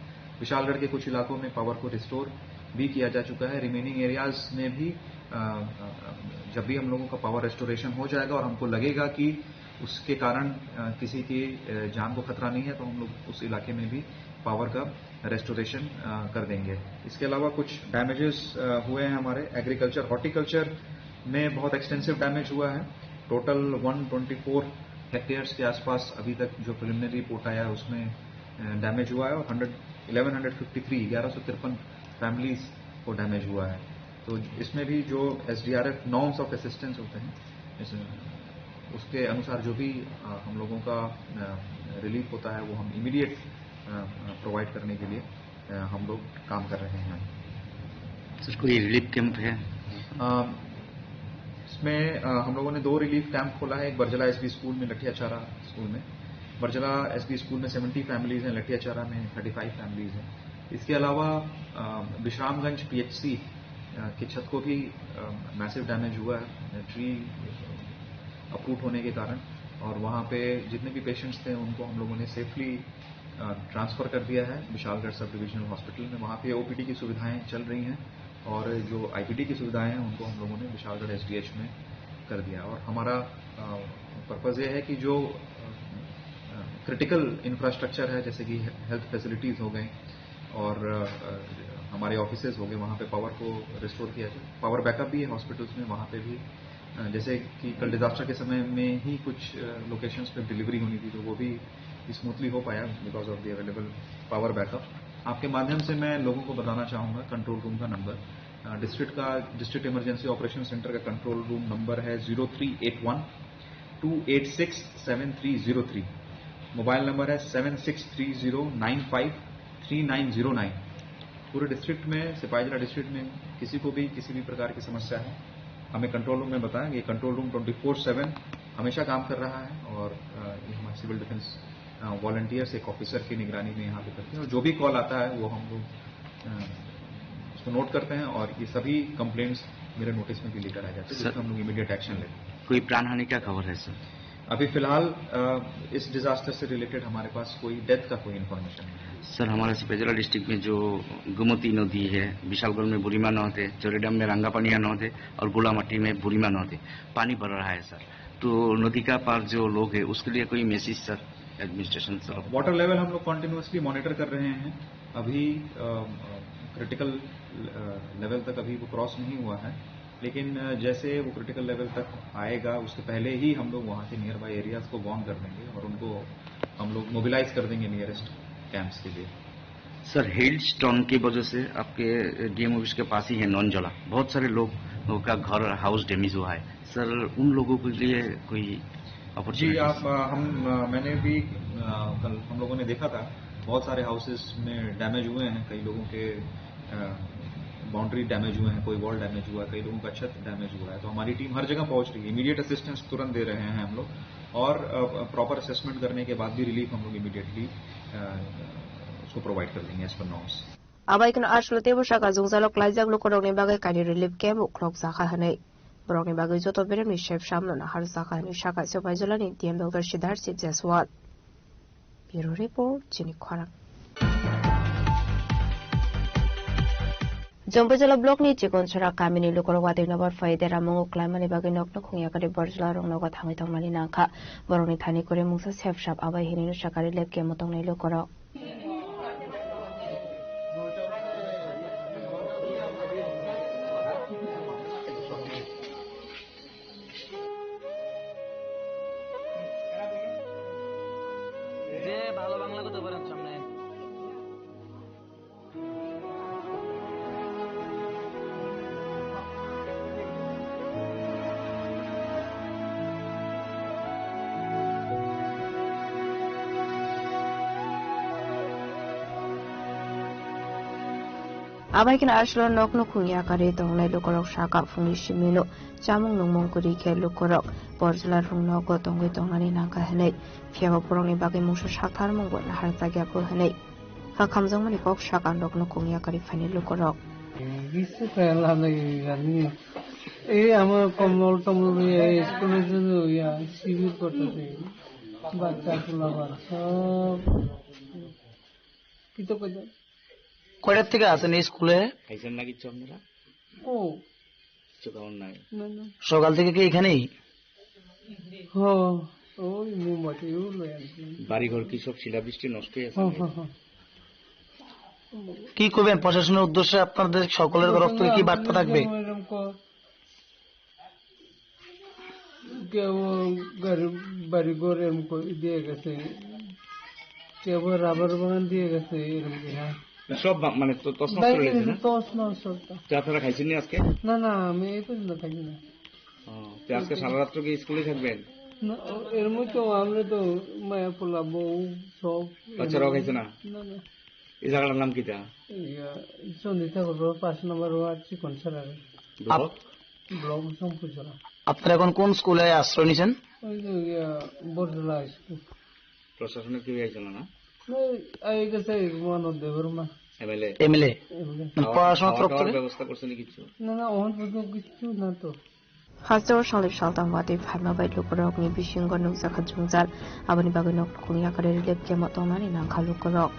विशालगढ़ के कुछ इलाकों में पावर को रिस्टोर भी किया जा चुका है। रिमेनिंग एरियाज में भी अ, अ, जब भी हम लोगों का पावर रिस्टोरेशन हो जाएगा और हमको लगेगा कि उसके कारण अ, किसी की अ, जान को खतरा नहीं है, तो हम लोग उस इलाके में भी पावर का रेस्टोरेशन अ, कर देंगे। इसके अलावा कुछ डैमेजेस अ, हुए हैं हमारे एग्रीकल्चर, हॉर्टिकल्चर में बहुत एक्सटेंसिव डैमेज हुआ है। Total one twenty four hectares के आसपास अभी तक जो प्रिलिमिनरी रिपोर्ट आया है, उसमें अ, डैमेज हुआ है और hundred, eleven hundred fifty three, ग्यारह सौ तिरपन फैमिलीज को डैमेज हुआ है। तो इसमें भी जो एसडीआरएफ नॉर्म्स ऑफ असिस्टेंस होते हैं, इस, उसके अनुसार जो भी अ, हम लोगों का अ, रिलीफ होता है, वो हम इमीडिएट अ, अ, प्रोवाइड करने के लिए अ, हम लोग काम कर रहे हैं। सर, कोई रिलीफ कैंप है? अ, इसमें अ, हम लोगों ने दो रिलीफ कैंप खोला है, एक बरजला एसबी स्कूल में, लठियाचारा स्कूल में। बरजला एसबी स्कूल में सेवेंटी फैमिलीज हैं, लठियाचारा में थर्टी फ़ाइव फैमिलीज हैं। इसके अलावा अ, विश्रामगंज पीएचसी अ, की छत को भी अ, मैसिव डैमेज हुआ है ट्री अपरूट होने के कारण, और वहाँ पे जितने भी पेशेंट्स थे, उनको हम लोगों ने सेफली अ, ट्रांसफ़र कर दिया है विशालगढ़ सब डिविजनल हॉस्पिटल में। वहाँ पे ओपीडी की सुविधाएं चल रही हैं और जो आईपीडी की सुविधाएं हैं, उनको हम लोगों ने विशालगढ़ एसडीएच में कर दिया। और हमारा पर्पस ये है कि जो क्रिटिकल इंफ्रास्ट्रक्चर है, जैसे कि हेल्थ फैसिलिटीज़ हो गए और अ, हमारे ऑफिसेज हो गए, वहाँ पे पावर को रिस्टोर किया जाए। पावर बैकअप भी है हॉस्पिटल्स में, वहाँ पे भी अ, जैसे कि कल डिजास्टर के समय में ही कुछ लोकेशंस पे डिलीवरी होनी थी, तो वो भी स्मूथली हो पाया because of the available power backup। आपके माध्यम से मैं लोगों को बताना चाहूँगा कंट्रोल रूम का नंबर। डिस्ट्रिक्ट का, डिस्ट्रिक्ट इमरजेंसी ऑपरेशन सेंटर का कंट्रोल रूम नंबर है zero three eight one two eight six seven three zero three. Mobile number है seven six three zero nine five three nine zero nine. पूरे district में, सिपाही जिला डिस्ट्रिक्ट में किसी को भी किसी भी प्रकार की समस्या है, हमें कंट्रोल रूम में बताएं। ये control room twenty four seven हमेशा काम कर रहा है और अ, ये हमारे सिविल डिफेंस वॉलंटियर्स एक ऑफिसर की निगरानी में यहाँ पे करते हैं और जो भी कॉल आता है, वो हम लोग अ, उसको नोट करते हैं और ये सभी कंप्लेंट्स मेरे नोटिस में भी लेकर आ जाते हैं, सर। जिसमें हम लोग इमीडिएट एक्शन लेते हैं। कोई प्राणहानि का खबर है, सर? अभी फिलहाल अ, इस डिजास्टर से रिलेटेड हमारे पास कोई डेथ का कोई इन्फॉर्मेशन नहीं है। सर, हमारे सिपाही जिला डिस्ट्रिक्ट में जो गोमती नदी है, विशालगढ़ में बुरिमा नहते, चोरीडाम में रंगापानिया नहते और गोलामाटी में बुरिमा नहते पानी भर रहा है, सर। तो नदी का पार जो लोग हैं, उसके लिए कोई मैसेज, सर, एडमिनिस्ट्रेशन तरफ? वाटर लेवल हम लोग कंटिन्यूअसली मॉनिटर कर रहे हैं। अभी क्रिटिकल लेवल तक अभी वो क्रॉस नहीं हुआ है, लेकिन अ, जैसे वो क्रिटिकल लेवल तक आएगा, उसके पहले ही हम लोग वहाँ के नियर बाय एरियाज को वार्न कर देंगे और उनको हम लोग मोबिलाइज कर देंगे नियरेस्ट कैंप्स के लिए। सर, हेलस्टॉर्म की वजह से आपके डीएम ऑफिस के पास ही है नौनजोला, बहुत सारे लोगों का घर, हाउस डैमेज हुआ है। सर, उन लोगों के लिए कोई जी, अपॉर्चुनिटी? आप, अ, हम, अ, मैंने भी, अ, कल हम लोगों ने देखा था, बहुत सारे हाउसेस में डैमेज हुए हैं, कई लोगों के, अ, बाउंड्री डैमेज हुए हैं, कोई वॉल डैमेज हुआ है, कई लोगों का छत डैमेज हुआ है। तो हमारी टीम हर जगह पहुंच रही है, इमीडिएट असिस्टेंस तुरंत दे रहे हैं हम लोग। और प्रॉपर असेसमेंट करने के बाद भी रिलीफ हम लोग इमीडिएटली उसको प्रोवाइड कर देंगे as per norms. Abai kheno aswk teibo saka jwngjalo klaijak lukurokni bagwi kainwi relief camp o khulokjakha hwnwi. Borokni bagwi joto beremni sepsamno naharjakha hwnwi saka Sobaijolani D M Doctor Siddharth Sibjaswal. Bureau Report, Chini Khorang. Jompuijala block ni Chikonsora kamini lukurok watwi nobar phai deramungo klaimani bagwi nokno khungya kari borjla rok nogo thangwi tongnani nangkha. Borokni thani kore mungsa sepsap abai hinwi no saka relief camp o tongnai lukurok. যে ভালো বাংলা করতে পারেন সামনে। Abai kheno aswkno nokno khungya kari tongnai lukurok saka phungni simino chamung nungmung kwrwi khe lukurok borjla rung nogo tongwi tongnani nangkha hwnwi, phiyaba borokni bagwi mungsa saktharmungbo naharjakya kho hwnwi. Hakhamjakmani kok saka nokno khungya kari phainai lukurok. কিছু খেলা নেই জানি। এই আমার কম্বল টম্বল নিয়ে এই স্কুলের জন্য ইয়া শিবির করতেছে। বাচ্চা পোলাপান সব। কি তো কইতাম? কয়টার থেকে আছেন এই স্কুলে? খাইছেন না কিচ্ছু আপনারা? ও। কিছু খাওয়ার নাই? না, না। সকাল থেকে কি এখানেই? হ্যাঁ, ওই মোমবাতি ওগুলো আর কি। বাড়িঘর কি সব শিলাবৃষ্টি নষ্ট হয়ে আছে? হ্যাঁ, হ্যাঁ, হ্যাঁ। কি করবেন প্রশাসনের উদ্দেশ্যে, আপনাদের সকলের তরফ থেকে কি বার্তা থাকবে? এরকম কর। কেউ ঘর, বাড়িঘর এরকম করে দিয়ে গেছে, কেউ রাবার বাগান দিয়ে গেছে, এরকম কি, হ্যাঁ। সব বা-, মানে তো তছনছ করে দিয়েছে না? তছনছ সবটা। তো আপনারা খাইছেন নি আজকে? না, না, আমি এই পর্যন্ত খাইনি না। ও, তো আজকে সারা রাত্র কি স্কুলেই থাকবেন? না, ও, এর মধ্যে তো আমরা তো মায়া পোলা বউ সব। বাচ্চারাও খাইছে না? না, না। এই জায়গাটার নাম কিতা? ইয়া, চণ্ডী ঠাকুর পাঁচ নম্বর ওয়ার্ড, চিকন সারারে। ব্লক? ব্লক জম্পুইজলা। আপনারা এখন কোন স্কুলে আশ্রয় নিছেন? ওই যে, ইয়া, বরজলা স্কুল। প্রশাসনের কেউ আইছিল না? না, আই গেছে মনোজ দেববর্মা। এমএলএ? এমএলএ। এমএলএ। খাওয়া, পড়াশোনা খাওয়া তরফ দাওয়ার থেকে? ব্যবস্থা করছেন কিছু? না, না, ওখান পর্যন্ত কিছু না তো। Hasteo salip saltang watwi phaima bai lukurokni bisingo nukjakha jwngjal, aboni bagwi nok nukhung yakarwi relief camp-o tongnani nangkha lukurok.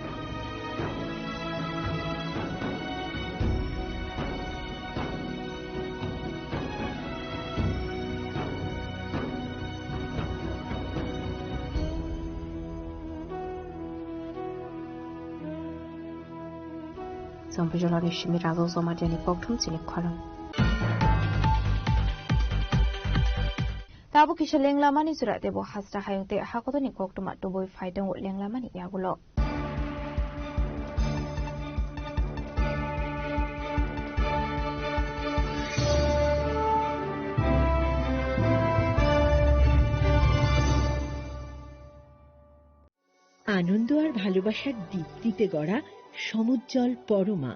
Chongpijolani simi Rajok Jomatiani kokthum chini khorang. Tabuk kisa lenglamani jora tebo hasra hayung tei hakotoni koktwma tubui phai tongo lenglamani yagulo. আনন্দ আর ভালোবাসার দীপ্তিতে গড়া সমুজ্জ্বল পরমা,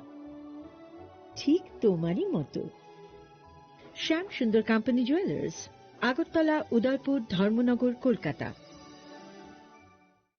ঠিক তোমারই মতো। শ্যাম সুন্দর company jewellers, Agartala, উদয়পুর, ধর্মনগর, কলকাতা।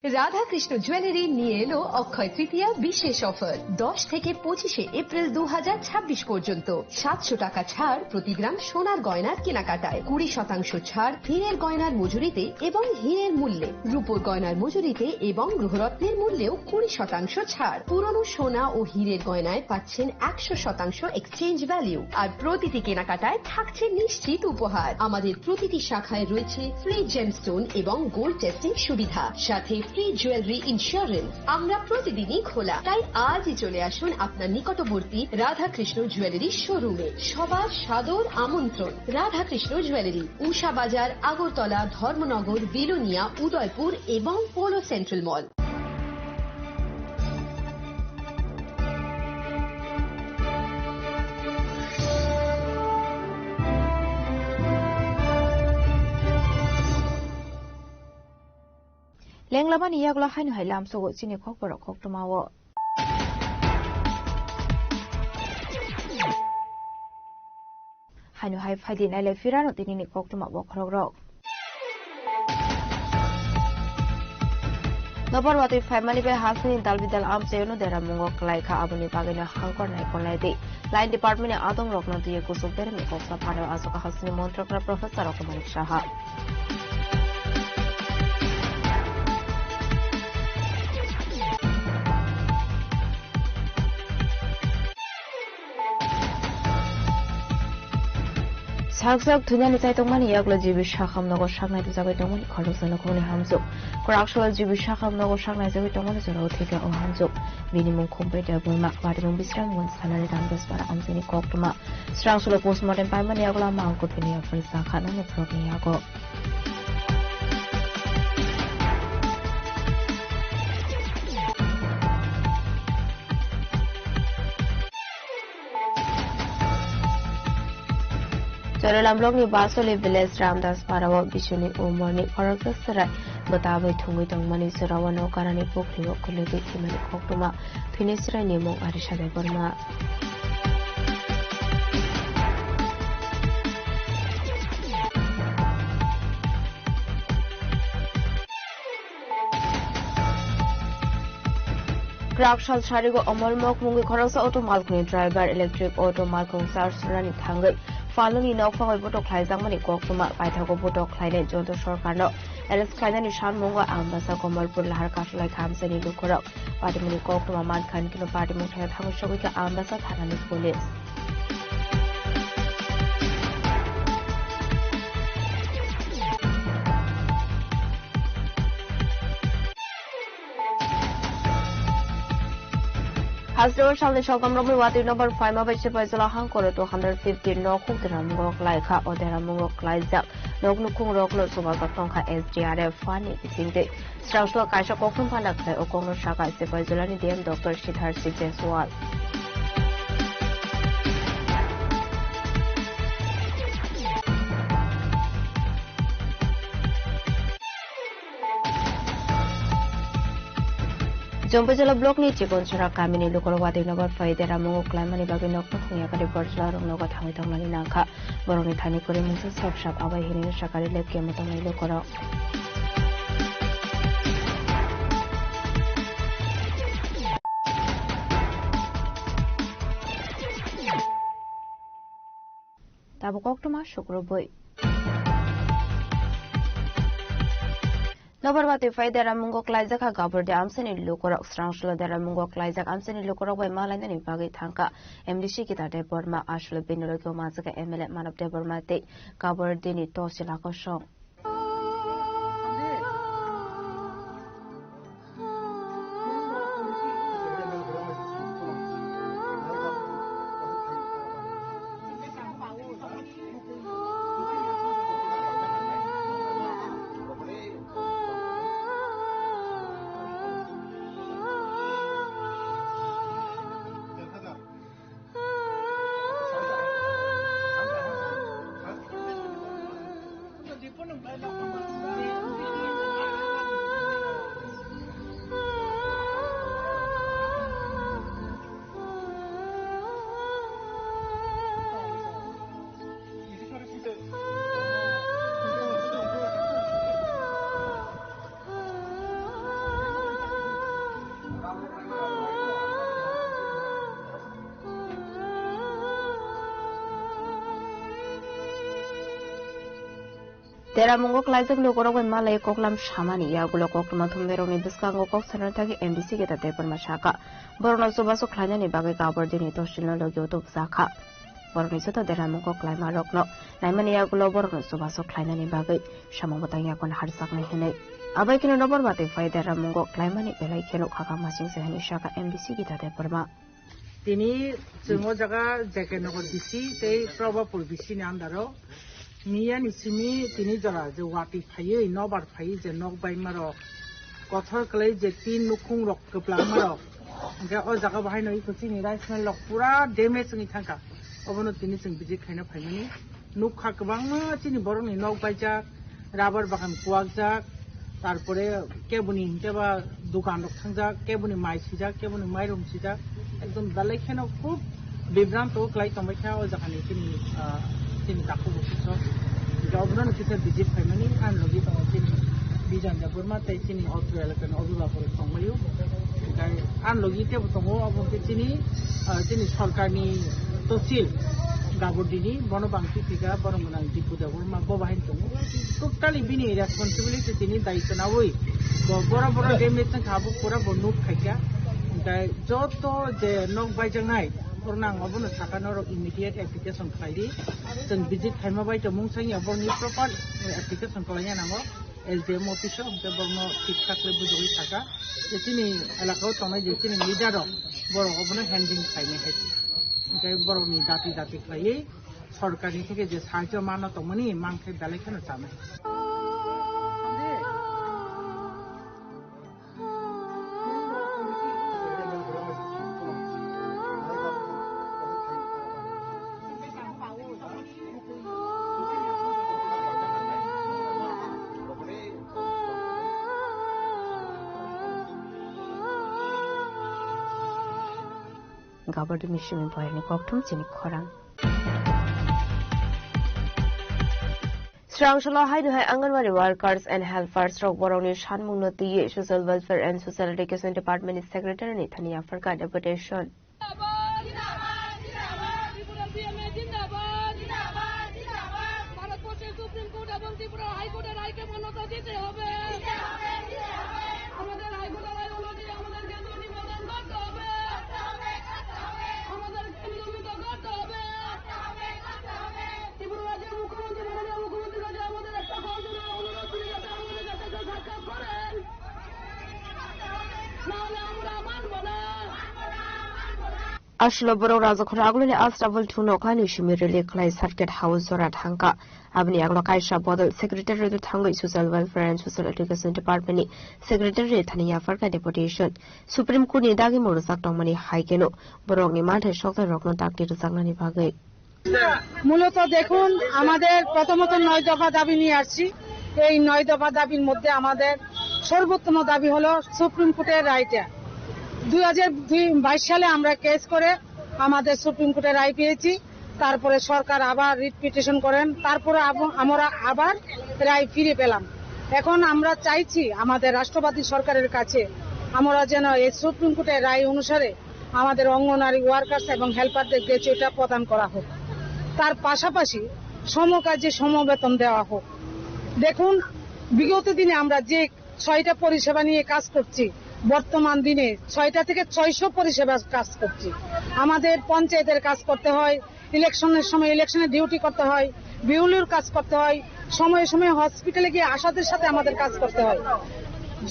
রাধাকৃষ্ণ জুয়েলারি নিয়ে এলো অক্ষয় তৃতীয়া বিশেষ অফার। দশ থেকে পঁচিশে এপ্রিল দু হাজার ছাব্বিশ পর্যন্ত সাতশো টাকা ছাড় প্রতি গ্রাম সোনার গয়নার কেনাকাটায়, কুড়ি শতাংশ ছাড় হীরের গয়নার মজুরিতে এবং হীরের মূল্যে, রূপোর গয়নার মজুরিতে এবং গৃহরত্নের মূল্যেও কুড়ি শতাংশ ছাড়। পুরনো সোনা ও হীরের গয়নায় পাচ্ছেন একশো শতাংশ এক্সচেঞ্জ ভ্যালু, আর প্রতিটি কেনাকাটায় থাকছে নিশ্চিত উপহার। আমাদের প্রতিটি শাখায় রয়েছে ফ্রি জেমস্টোন এবং গোল্ড টেস্টিং সুবিধা, সাথে ফ্রি জুয়েলারি ইন্স্যুরেন্স। আমরা প্রতিদিনই খোলা, তাই আজই চলে আসুন আপনার নিকটবর্তী রাধাকৃষ্ণ জুয়েলারি শোরুমে। সবার সাদর আমন্ত্রণ। রাধাকৃষ্ণ জুয়েলারি, উষা বাজার, আগরতলা, ধর্মনগর, বিলোনিয়া, উদয়পুর এবং polo central mall. Lenglamani yagulo haino hai lamsogo chini khokborok koktwmao. Haino hai phaidi nailai phirano tinini koktwma bokhorokrok. Nokbar watwi phaimani bai hasini dalbidal amchaino deramungo kwlai kha, aboni bagwino hangkor naikolnai di. Line department ni adongrokno twiwi kusuk beremni koksa phano achukha hasini montrokra Professor Roktomanik Saha. Saksak thwinani chai tongmani yagulo G B Sakham nogo saknai twijagwi tongmani khoroksa nukhungni hamjwk. Kwraksalo G B Sakham nogo saknai jagwi tongmani jorao thwikha o hamjwk. Bini mung Khumbai Debbarma, patimung Bisramganj thanani Ramdaspara amchaini koktwma. Swrangsulo postmortem paimani yagulo ama angkor phini yaphar sakha nani phurokni yago. Chorilam block ni Basoli village Ramdas Parao bisuni umorni khoroksa chwrai bwtabai thwngwi tongmani jorao nokharani pukhrio kwlwigwi thwimani koktwma. Thwini chwraini mung Arisa Debbarma. Kwrak sal sarigo Omol Mok mungwi khoroksa auto malkhungni driver electric auto malkhung charge rwnani thangwi phaloni nokphangwi botok khlaijakmani koktwma paithago botok khlainai joto sorkarno arrest khlainani sanmungo Ambasa Komolpur Lahar Kasulai khamsani lukurok patimungni koktwma mankha hwnkhe patimung thaio thangwi sogwi kha Ambasa thanani police. Hasteo salni saltam romwi watwi nokbar phaima bai Sipaijala hangkoro two hundred fifty nok huk deramungo klaikha. O deramungo klaijak nok nukhungrokno chubajak tongkha S D R F phanni bisingtwi. Srangsulo kaisa kokthum phana khlai o kokno sakha Sipaijala ni D M Doctor Siddharth Singh Jaiswal. Jombojala block ni Chikonchara kamini lukurok watwi nokbar phai deramungo klaimani bagwi nokno khungya kari borjla rok nogo thangwi tongmani nangkha. Borokni thani kwrwi mungsa sop sap abai hinwi sakari lep kemo tongnai lukurok. Tabuk koktwma sukrubwi. Nokbar watwi phai deramungo klaijak kha Gabordi amchaini lukurok. Srangsulo deramungo klaijak amchaini lukurok bai malainani bagwi thangkha M D C Gita Debbarma, asulo bini logi o manjakha M L A Manav Debbarma tei Gabordini Tosil Akosong. Deramungo klaijak lukurok bai malai koklam samani yagulo koktwma thumnairokni bwskango kok sanani thangwi M D C Gita Debbarma sakha. Borokno chubachu khlainani bagwi Gabordini Tosilno logi o tubujak kha. Borokni joto deramungo klaimarokno naimani yagulo borokno chubachu khlainani bagwi samung bwtang yakon harjaknai hwnwi. Abai kheno nokbar watwi phai deramungo klaimani belai kheno khakang masingse hwnwi sakha M D C Gita Debbarma. Tini chwng o jaga J K Nagar B C tei Probapur B C ni under o miya ni simi tini jora je watwi phaiwi nokbar phaiwi je nok baima rok kothor kwlai je tin nukhung rok kwplangma rok hwnkhe o jaga bo haino iko chini rice mill rok pura damage wngwi thangkha. Obono tini chwng visit khaina phaimani. Nukha kwbangma chini borokni nok baijak, rubber bagan kuwakjak, tarpore keboni hinkhe ba dogan rok thangjak, keboni mai sijak, keboni mairum sijak, ekdom belai kheno khub bibranto kwlai tongbaikha o jagani chini, ah, Chini takhuk bo kisa, hingke obono no kisa visit khaimani, ang logi tongo chini Bijan Debbarma tei chini otro elakani obibabok rok tonglaio. Hingke ang logi tebo tongo, obo hingke chini, ah, chini sorkarni tosil Gabardini, bono bangsi thika borok gwnang Dipu Debbarma bo bahai tongo. Totally bini responsibility, tini daityo naui bo bora bora damage wngkha, abo pura bo nuk khaikha. Hingke joto je nok baijaknai, borokno ang obono sakha, norok immediate application khlai di. Chwng visit khaima bai tongmung sanya borokni proper application khlaina nango S D M office o, hwnkhe borokno thik thak khe bujogwi sakha je chini elaka o tongnai je chini leader rok, borok obono handling khlainai hai. Hwnkhe borokni dati dati khlaiwi sorkarni theke je sahajyo mano tongmani mankhe belai kheno chanai. Gabardini simi boyani kokthum chini khorang. Srangsola haino hai Anganwadi workers and helpers rok borokni sanmungno twiwi Social Welfare and Social Education Department ni Secretary ni thani yapharkha deputation. ভারতবর্ষের supreme court এবং ত্রিপুরা হাইকোর্টের রায়কে মান্যতা দিতে হবে। আমাদের হাইকোর্টের রায় অনুযায়ী আমাদের কেন্দ্র নিবেদন করতে হবে। আমাদের কেন্দ্র নিবেদন করতে হবে। ত্রিপুরা রাজ্যের মুখ্যমন্ত্রী, মাননীয় মুখ্যমন্ত্রীর কাছে আমাদের একটা কল জানানো, অনুরোধ, তিনি যাতে আমাদের কাছে একটু সাক্ষাৎ করেন, নাহলে আমরা মানব না। Aswk borok Rajakhor agulini Astabul thuno khlaini simi rally khlai Circuit House jora thangkha. Aboni yagulo kaisa bodol Secretary rwtwi thangwi Social Welfare and Social Education Department ni Secretary thani yapharkha deputation. Supreme Court ni dagi mwrwkjak tongmani hai kheno borokni manthai sokthai rokno dakti rwjaknani bagwi. মূলত দেখুন, আমাদের প্রথমত নয় দফা দাবি নিয়ে আসছি। এই নয় দফা দাবির মধ্যে আমাদের সর্বোত্তম দাবি হলো সুপ্রিম কোর্টের রায়টা। দুই হাজার বাইশ সালে আমরা কেস করে আমাদের সুপ্রিম কোর্টে রায় পেয়েছি। তারপরে সরকার আবার রিট পিটিশন করেন, তারপরে আব-, আমরা আবার রায় ফিরে পেলাম। এখন আমরা চাইছি আমাদের রাষ্ট্রবাদী সরকারের কাছে, আমরা যেন এই সুপ্রিম কোর্টের রায় অনুসারে আমাদের অঙ্গনওয়াড়ি ওয়ার্কার্স এবং হেল্পারদের গ্র্যাচুইটটা প্রদান করা হোক। তার পাশাপাশি সমকাজে সমবেতন দেওয়া হোক। দেখুন, বিগত দিনে আমরা যে ছয়টা পরিষেবা নিয়ে কাজ করছি, বর্তমান দিনে ছয়টা থেকে ছয়শো পরিষেবার কাজ করছি। আমাদের পঞ্চায়েতের কাজ করতে হয়, ইলেকশনের সময় ইলেকশনের ডিউটি করতে হয়, বিউলির কাজ করতে হয়, সময়ে সময়ে হসপিটালে গিয়ে আশাদের সাথে আমাদের কাজ করতে হয়।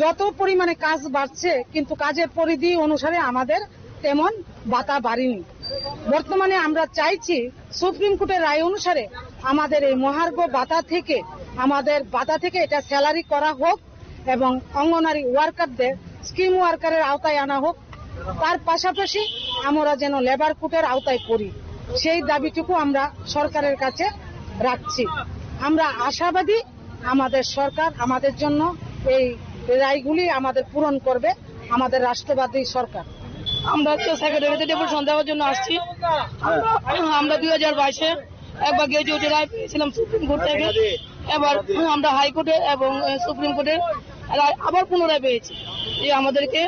যত পরিমাণে কাজ বাড়ছে, কিন্তু কাজের পরিধি অনুসারে আমাদের তেমন ভাতা বাড়েনি। বর্তমানে আমরা চাইছি সুপ্রিম কোর্টের রায় অনুসারে আমাদের এই মহার্ঘ ভাতা থেকে, আমাদের ভাতা থেকে এটা স্যালারি করা হোক এবং অঙ্গনারী ওয়ার্কারদের স্কিম ওয়ার্কারের আওতায় আনা হোক। তার পাশাপাশি আমরা যেন লেবার কোডের আওতায় পড়ি, সেই দাবিটুকু আমরা সরকারের কাছে রাখছি। আমরা আশাবাদী আমাদের সরকার আমাদের জন্য এই রায়গুলি আমাদের পূরণ করবে, আমাদের রাষ্ট্রবাদী সরকার। আমরা তো সেক্রেটারিতে ডেপুটেশন দেওয়ার জন্য আসছি। আমরা, আমরা দুই হাজার বাইশে একবার গ্র্যাজুয়েটি রায় পেয়েছিলাম সুপ্রিম কোর্ট থেকে, এবার আমরা হাইকোর্টে এবং, এ, সুপ্রিম কোর্টে রায় আবার পুনরায় পেয়েছি যে আমাদেরকে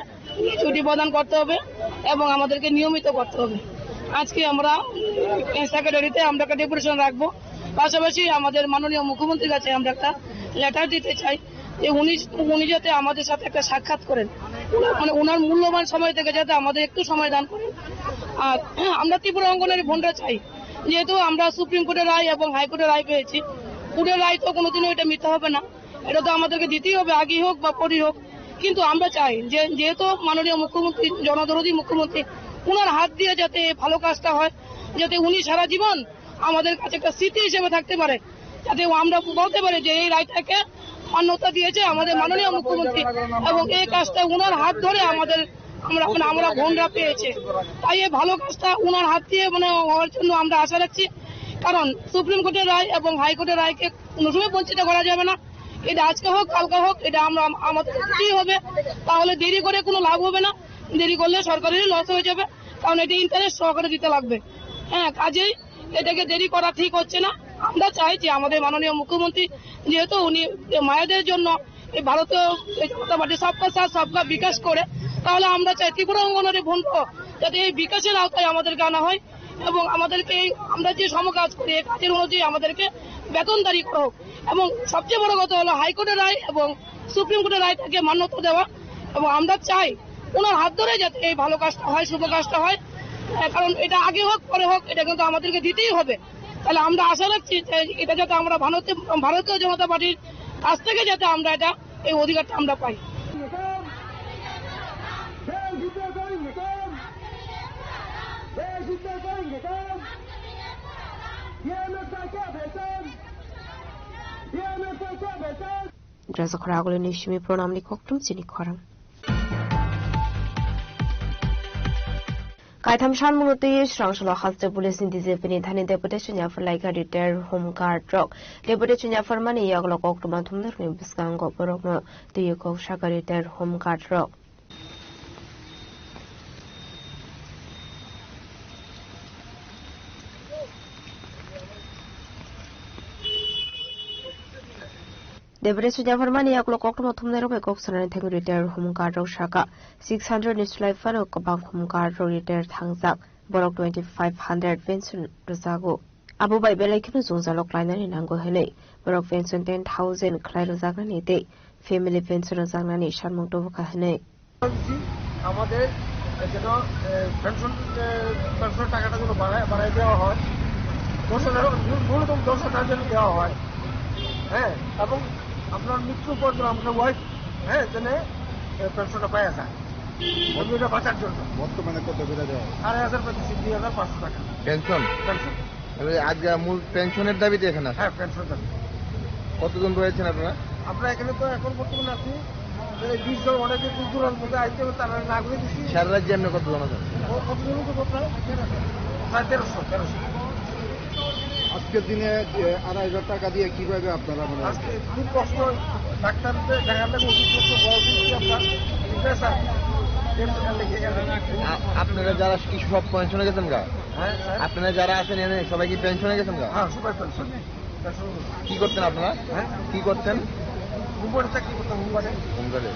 গ্র্যাজুয়েটি প্রদান করতে হবে এবং আমাদেরকে নিয়মিত করতে হবে। আজকে আমরা, উম, সেক্রেটারিতে আমরা একটা ডেপুটেশন রাখবো। পাশাপাশি আমাদের মাননীয় মুখ্যমন্ত্রীর কাছে আমরা একটা লেটার দিতে চাই যে উনি, উনি যাতে আমাদের সাথে একটা সাক্ষাৎ করেন, ওনার, মানে, ওনার মূল্যবান সময় থেকে যাতে আমাদের একটু সময় দান করেন। আর আমরা ত্রিপুরা অঙ্গনারী ফোনটা চাই, যেহেতু আমরা সুপ্রিম কোর্টের রায় এবং হাইকোর্টের রায় পেয়েছি, কোর্টের রায় তো কোনোদিনও এটা মিথ্যা হবে না, এটা তো আমাদেরকে দিতেই হবে, আগেই হোক বা পরেই হোক। কিন্তু আমরা চাই যে, যেহেতু মাননীয় মুখ্যমন্ত্রী, জনদরদী মুখ্যমন্ত্রী, ওনার হাত দিয়ে যাতে এই ভালো কাজটা হয়, যাতে উনি সারা জীবন আমাদের কাছে একটা স্মৃতি হিসেবে থাকতে পারে, যাতে আমরা বলতে পারি যে এই রায়টাকে মান্যতা দিয়েছে আমাদের মাননীয় মুখ্যমন্ত্রী, এবং এই কাজটা ওনার হাত ধরে আমাদের, আমরা, মানে, আমরা বোনরা পেয়েছে। তাই এই ভালো কাজটা ওনার হাত দিয়ে, মানে, হওয়ার জন্য আমরা আশা রাখছি, কারণ সুপ্রিম কোর্টের রায় এবং হাইকোর্টের রায়কে কোনো সময় বঞ্চিত করা যাবে না। এটা আজকে হোক, কালকে হোক, এটা আমরা, আম-, আমাদের দিতেই হবে। তাহলে দেরি করে কোনো লাভ হবে না, দেরি করলে সরকারেরই লস হয়ে যাবে, কারণ এটা ইন্টারেস্ট সহকারে দিতে লাগবে। হ্যাঁ, কাজেই এটাকে দেরি করা ঠিক হচ্ছে না। আমরা চাই যে আমাদের মাননীয় মুখ্যমন্ত্রী যেহেতু উনি মায়েদের জন্য এই ভারতীয় এই জনতা পার্টি সবকা সাথ সবকা বিকাশ করে, তাহলে আমরা চাই ত্রিপুরা অঙ্গনওয়াড়ি ভবন যাতে এই বিকাশের আওতায় আমাদেরকে আনা হয় এবং আমাদেরকে এই আমরা যে সম কাজ করি এই কাজের অনুযায়ী আমাদেরকে বেতনদারি করা হোক। এবং সবচেয়ে বড় কথা হলো হাইকোর্টের রায় এবং সুপ্রিম কোর্টের রায়টাকে মান্যতা দেওয়া। এবং আমরা চাই ওনার হাত ধরে যাতে এই ভালো কাজটা হয়, শুভ কাজটা হয়। আহ, কারণ এটা আগে হোক পরে হোক, এটা কিন্তু আমাদেরকে দিতেই হবে। তাহলে আমরা আশা রাখছি যে এটা যাতে আমরা ভারতীয় ভারতীয় জনতা পার্টির কাছ থেকে যাতে আমরা এটা এই অধিকারটা আমরা পাই। Dress khorang agulini simi pronamni koktum chini khorang. Kaitham sanmungno twiwi Srangsolo haste police ni D G P ni thani deputation yaphar laikha retired home guard rok. Deputation yaphar mani yagulo koktwma thumnarokni bwskango borokno twiwi kok saka retired home guard rok. Deputation yaphar mani yagulo koktwma thumnairok bai kok sanani thangwi retired home guard rok saka six hundred ni slai phano kwbang home guard rok retired thangjak, borok twenty five hundred pension rwjago. Abo bai belai kheno jwngjalo klainani nango hwnwi borok pension ten thousand khlai rwjaknani tei family pension rwjaknani sanmung tubukha hwnwi. দিচ্ছি আমাদের যেন, এ, পেনশন, এ, পেনশনের টাকাটা যেন বাড়ায়, বাড়ায় দেওয়া হয়। দশ হাজার, ন্যূনতম দশ হাজার যেন দেওয়া হয়। হ্যাঁ, এবং আপনার মৃত্যুর পর যেন আপনার ওয়াইফ, হ্যাঁ, যেন, এ, পেনশনটা পাওয়া যায়। ওই মেয়েটা বাঁচার জন্য। বর্তমানে কত করে দেওয়া হয়? আড়াই হাজার পাইতেছি, দুই হাজার পাঁচশো টাকা। পেনশন? পেনশন। তাহলে আজকে মূল পেনশনের দাবিতে এখানে আসেন? হ্যাঁ, পেনশন দাবি। কতজন রয়েছেন আপনারা? আমরা এখানে তো এখন বর্তমানে আছি, এই বিশ জন, অনেকে দূর দূরান্ত থেকে আইতে হবে, তারা না করে দিছি। সারা রাজ্যে আপনি কতজন আছেন? ও, কতজন তো প্রায়? প্রায় তেরোশো, তেরোশো। আজকের দিনে যে আড়াই হাজার টাকা দিয়ে কিভাবে আপনারা মানে আজকে খুব কষ্ট, ডাক্তার দেখাতে ওষুধ করতে বয়স হচ্ছে আপনার, ঠিক আছে? টেনশন লেগে গেল। আ-, আপনারা যারা কি সব পেনশনে গেছেন গা? হ্যাঁ, স্যার। আপনারা যারা আছেন এনে সবাই কি পেনশনে গেছেন গা? হ্যাঁ, সবাই পেনশন। পেনশন। কি করতেন আপনারা? হ্যাঁ? কি করতেন? হোমগার্ডে চাকরি করতাম, হোমগার্ডে। হোমগার্ডে।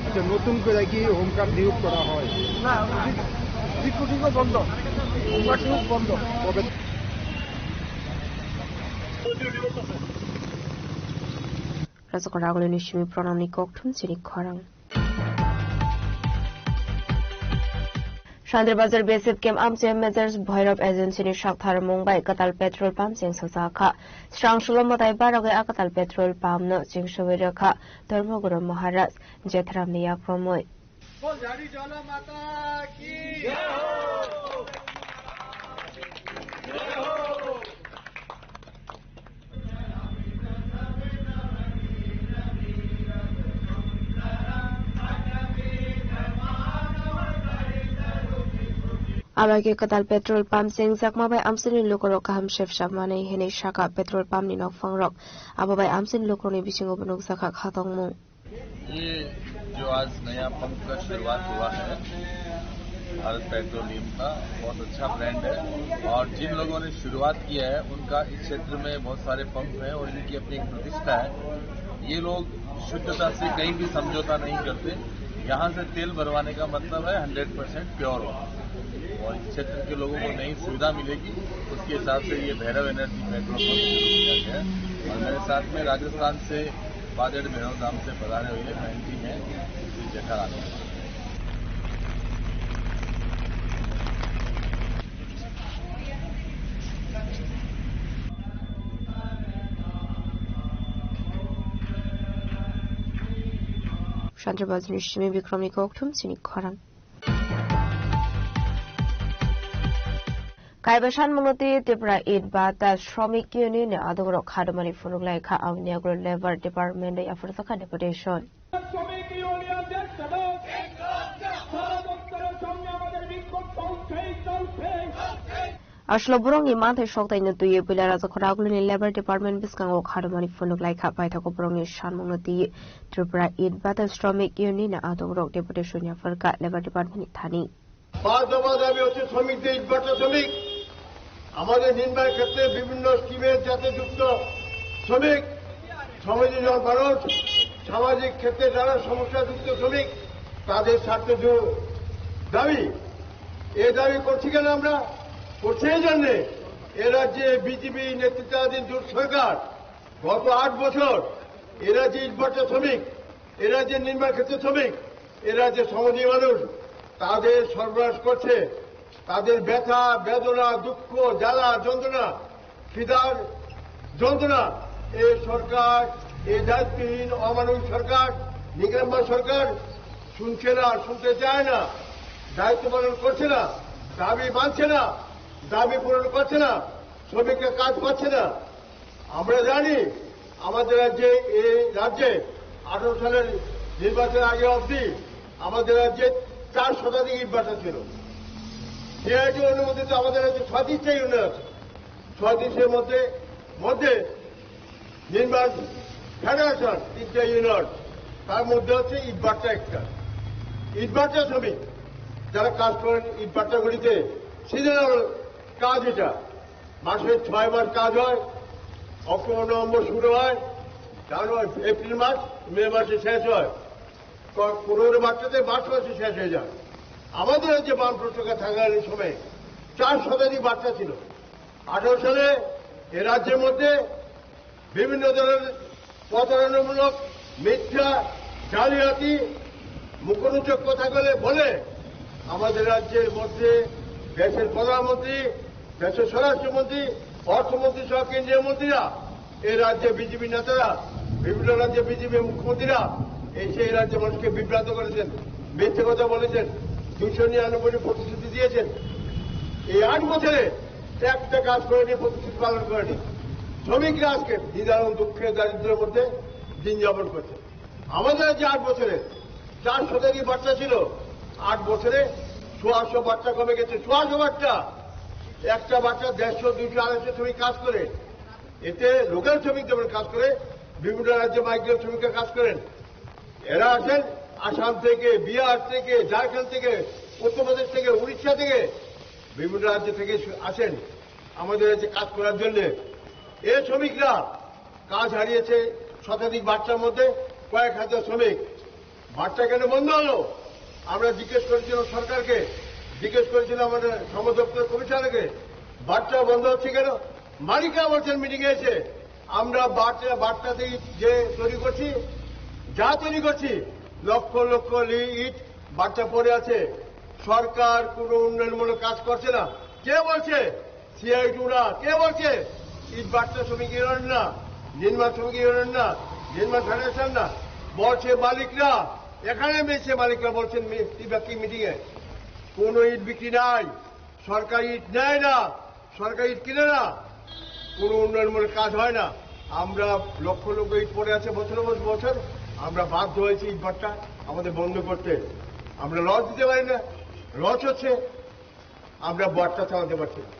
আচ্ছা, নতুন করে কি হোমগার্ড নিয়োগ করা হয়? না, রিক-, রিক্রুটিংও বন্ধ, হোমগার্ড নিয়োগ বন্ধ। কবে? Rajakor agulini simi pronamni kokthum chini khorang. Sandra Bazar B S F camp amchai Major Bhairab Agency ni sakthar mung bai kwtal petrol pump cheng sajak kha. Srang sulo mwtai barogwi a kwtal petrol pump no cheng sogwi rwkha Dharmaguru Maharaj Jetharam ni yakromwi. Abo khe kwtal petrol pump chengjakma bai amchaini lukurok kaham sepsap manwi hwnwi sakha petrol pump ni nokphangrok. Abo bai amchaini lukurokni bisingo bo nukjakha khatongmung. ये जो आज नया पंप का शुरुआत हुआ है भारत पेट्रोलियम का, बहुत अच्छा ब्रांड है। और जिन लोगों ने शुरुआत किया है उनका इस क्षेत्र में बहुत सारे पंप हैं और इनकी अपनी एक प्रतिष्ठा है। ये लोग शुद्धता से कहीं भी समझौता नहीं करते। यहाँ से तेल भरवाने का मतलब है हंड्रेड परसेंट प्योर हो। और इस क्षेत्र के लोगों को नई सुविधा मिलेगी, उसके हिसाब से ये भैरव एनर्जी पेट्रोल पंप शुरू किया गया है। और मेरे साथ में राजस्थान से बादेड़ भैरव धाम से पधारे हुए बहन जी हैं, श्री Jethalal. Chandrabazar ni simi Bikramni kokthum chini khorang. Kaiba sanmungno twi Tripura It Bata Shramik Union ni adongrok khadomani phunuk lai kha, aboni yagulo Labour Department bai yapharjakha deputation. Aswkno borokni manthai soktaino twiwi puila Rajakhor agulini Labour Department bwskango khadomani phunuk lai kha, paithago borokni sanmungno twiwi Tripura It Bata Shramik Union ni adongrok deputation yapharkha Labour Department ni thani. পাঁচ দফা দাবি হচ্ছে শ্রমিকদের ইটভাটা শ্রমিক, আমাদের নির্মাণ ক্ষেত্রে বিভিন্ন স্কিমে যাতে যুক্ত শ্রমিক, সমাজে জনমানুষ, সামাজিক ক্ষেত্রে যারা সমস্যা যুক্ত শ্রমিক, তাদের স্বার্থে যে দাবি, এ দাবি করছি কেন আমরা? করছি এই জন্যে, এ রাজ্যে বিজেপি নেতৃত্বাধীন জোট সরকার গত আট বছর এ রাজ্যে ইটভাটা শ্রমিক, এ রাজ্যে নির্মাণ ক্ষেত্রে শ্রমিক, এ রাজ্যে শ্রমজীবী মানুষ, তাদের সর্বনাশ করছে। তাদের ব্যথা, বেদনা, দুঃখ, জ্বালা, যন্ত্রণা, খিদার যন্ত্রণা, এই সরকার, এই দায়িত্বহীন অমানবিক সরকার, নিকাম্মা সরকার শুনছে না, শুনতে চায় না, দায়িত্ব পালন করছে না, দাবি মানছে না, দাবি পূরণ করছে না, শ্রমিকরা কাজ পাচ্ছে না। আমরা জানি আমাদের রাজ্যে, এই রাজ্যে আঠারো সালের নির্বাচনের আগে অবধি আমাদের রাজ্যে চার শতাধিক ইটভাটা ছিল। সিআইটি অনুমোদিত আমাদের রাজ্যে ছয়ত্রিশটা ইউনিয়ন আছে। ছয়ত্রিশের মধ্যে, মধ্যে নির্মাণ ফেডারেশন তিনটা ইউনিয়ন, তার মধ্যে হচ্ছে ইটভাটা একটা। ইটভাটা শ্রমিক যারা কাজ করেন ইটভাটাগুলিতে, সিজনাল কাজ এটা। মাসে ছয় মাস কাজ হয়, অক্টোবর নভেম্বর শুরু হয়, জানুয়ারি, এপ্রিল মাস, মে মাসে শেষ হয়। ক-, পনেরো ভাটাতে মার্চ মাসে শেষ হয়ে যায়। আমাদের যে বাম সরকার থাকাকালীন সময়ে চার শতাধিক ভাটা ছিল। আঠারো সালে এ রাজ্যের মধ্যে বিভিন্ন ধরনের প্রতারণামূলক, মিথ্যা, জালিয়াতি, মুখরোচক কথাগুলো বলে আমাদের রাজ্যের মধ্যে দেশের প্রধানমন্ত্রী, দেশের স্বরাষ্ট্রমন্ত্রী, অর্থমন্ত্রী সহ কেন্দ্রীয় মন্ত্রীরা, এই রাজ্যে বিজেপি নেতারা, বিভিন্ন রাজ্যে বিজেপি মুখ্যমন্ত্রীরা এসে এই রাজ্যের মানুষকে বিভ্রান্ত করেছেন, মিথ্যে কথা বলেছেন, দুশো নিরানব্বই প্রতিশ্রুতি দিয়েছেন। এই আট বছরে একটা কাজ করেনি, প্রতিশ্রুতি পালন করেনি। শ্রমিকরা আজকে নিদারুণ দুঃখে দারিদ্র্যের মধ্যে দিন যাপন করছে। আমাদের যে আট বছরে চার শতাধিক ভাটা ছিল, আট বছরে সোয়াশো ভাটা কমে গেছে, সোয়াশো ভাটা। একটা ভাটা দেড়শো, দুইশো, আড়াইশো শ্রমিক কাজ করে, এতে লোকাল শ্রমিক যেমন কাজ করে, বিভিন্ন রাজ্যে মাইগ্রেন্ট শ্রমিকরা কাজ করেন। এরা আসেন আসাম থেকে, বিহার থেকে, ঝাড়খণ্ড থেকে, উত্তরপ্রদেশ থেকে, উড়িষ্যা থেকে, বিভিন্ন রাজ্য থেকে আসেন আমাদের রাজ্যে কাজ করার জন্য। এই শ্রমিকরা কাজ হারিয়েছে শতাধিক ভাটার মধ্যে কয়েক হাজার শ্রমিক। ভাটা কেন বন্ধ হলো? আমরা জিজ্ঞেস করেছিলাম সরকারকে, জিজ্ঞেস করেছিলাম আমাদের শ্রম দপ্তর কমিশনারকে, ভাটা বন্ধ হচ্ছে কেন? মালিকরা বলছেন মিটিং এ এসে, আমরা ভাটা, ভাটাতে ইট যে তৈরি করছি, যা তৈরি করছি, লক্ষ লক্ষ লি-, ইট ভাটা পড়ে আছে। সরকার কোনো উন্নয়নমূলক কাজ করছে না। কে বলছে? সিআইটিরা। কে বলছে? ইট ভাটা শ্রমিক ইউনিয়ন না, নির্মাণ শ্রমিক ইউনিয়ন না, নির্মাণ ফেডারেশন না, বলছে মালিকরা। এখানে মিছে মালিকরা বলছেন, মি-, ত্রিপাক্ষিক মিটিং এ কোনো ইট বিক্রি নাই, সরকার ইট নেয় না, সরকার ইট কিনে না, কোনো উন্নয়নমূলক কাজ হয় না। আমরা লক্ষ লক্ষ ইট পড়ে আছে বছর বছর বছর, আমরা বাধ্য হয়েছি ইট ভাটা আমাদের বন্ধ করতে। আমরা লস দিতে পারি না, লস হচ্ছে, আমরা ভাটা চালাতে পারছি না।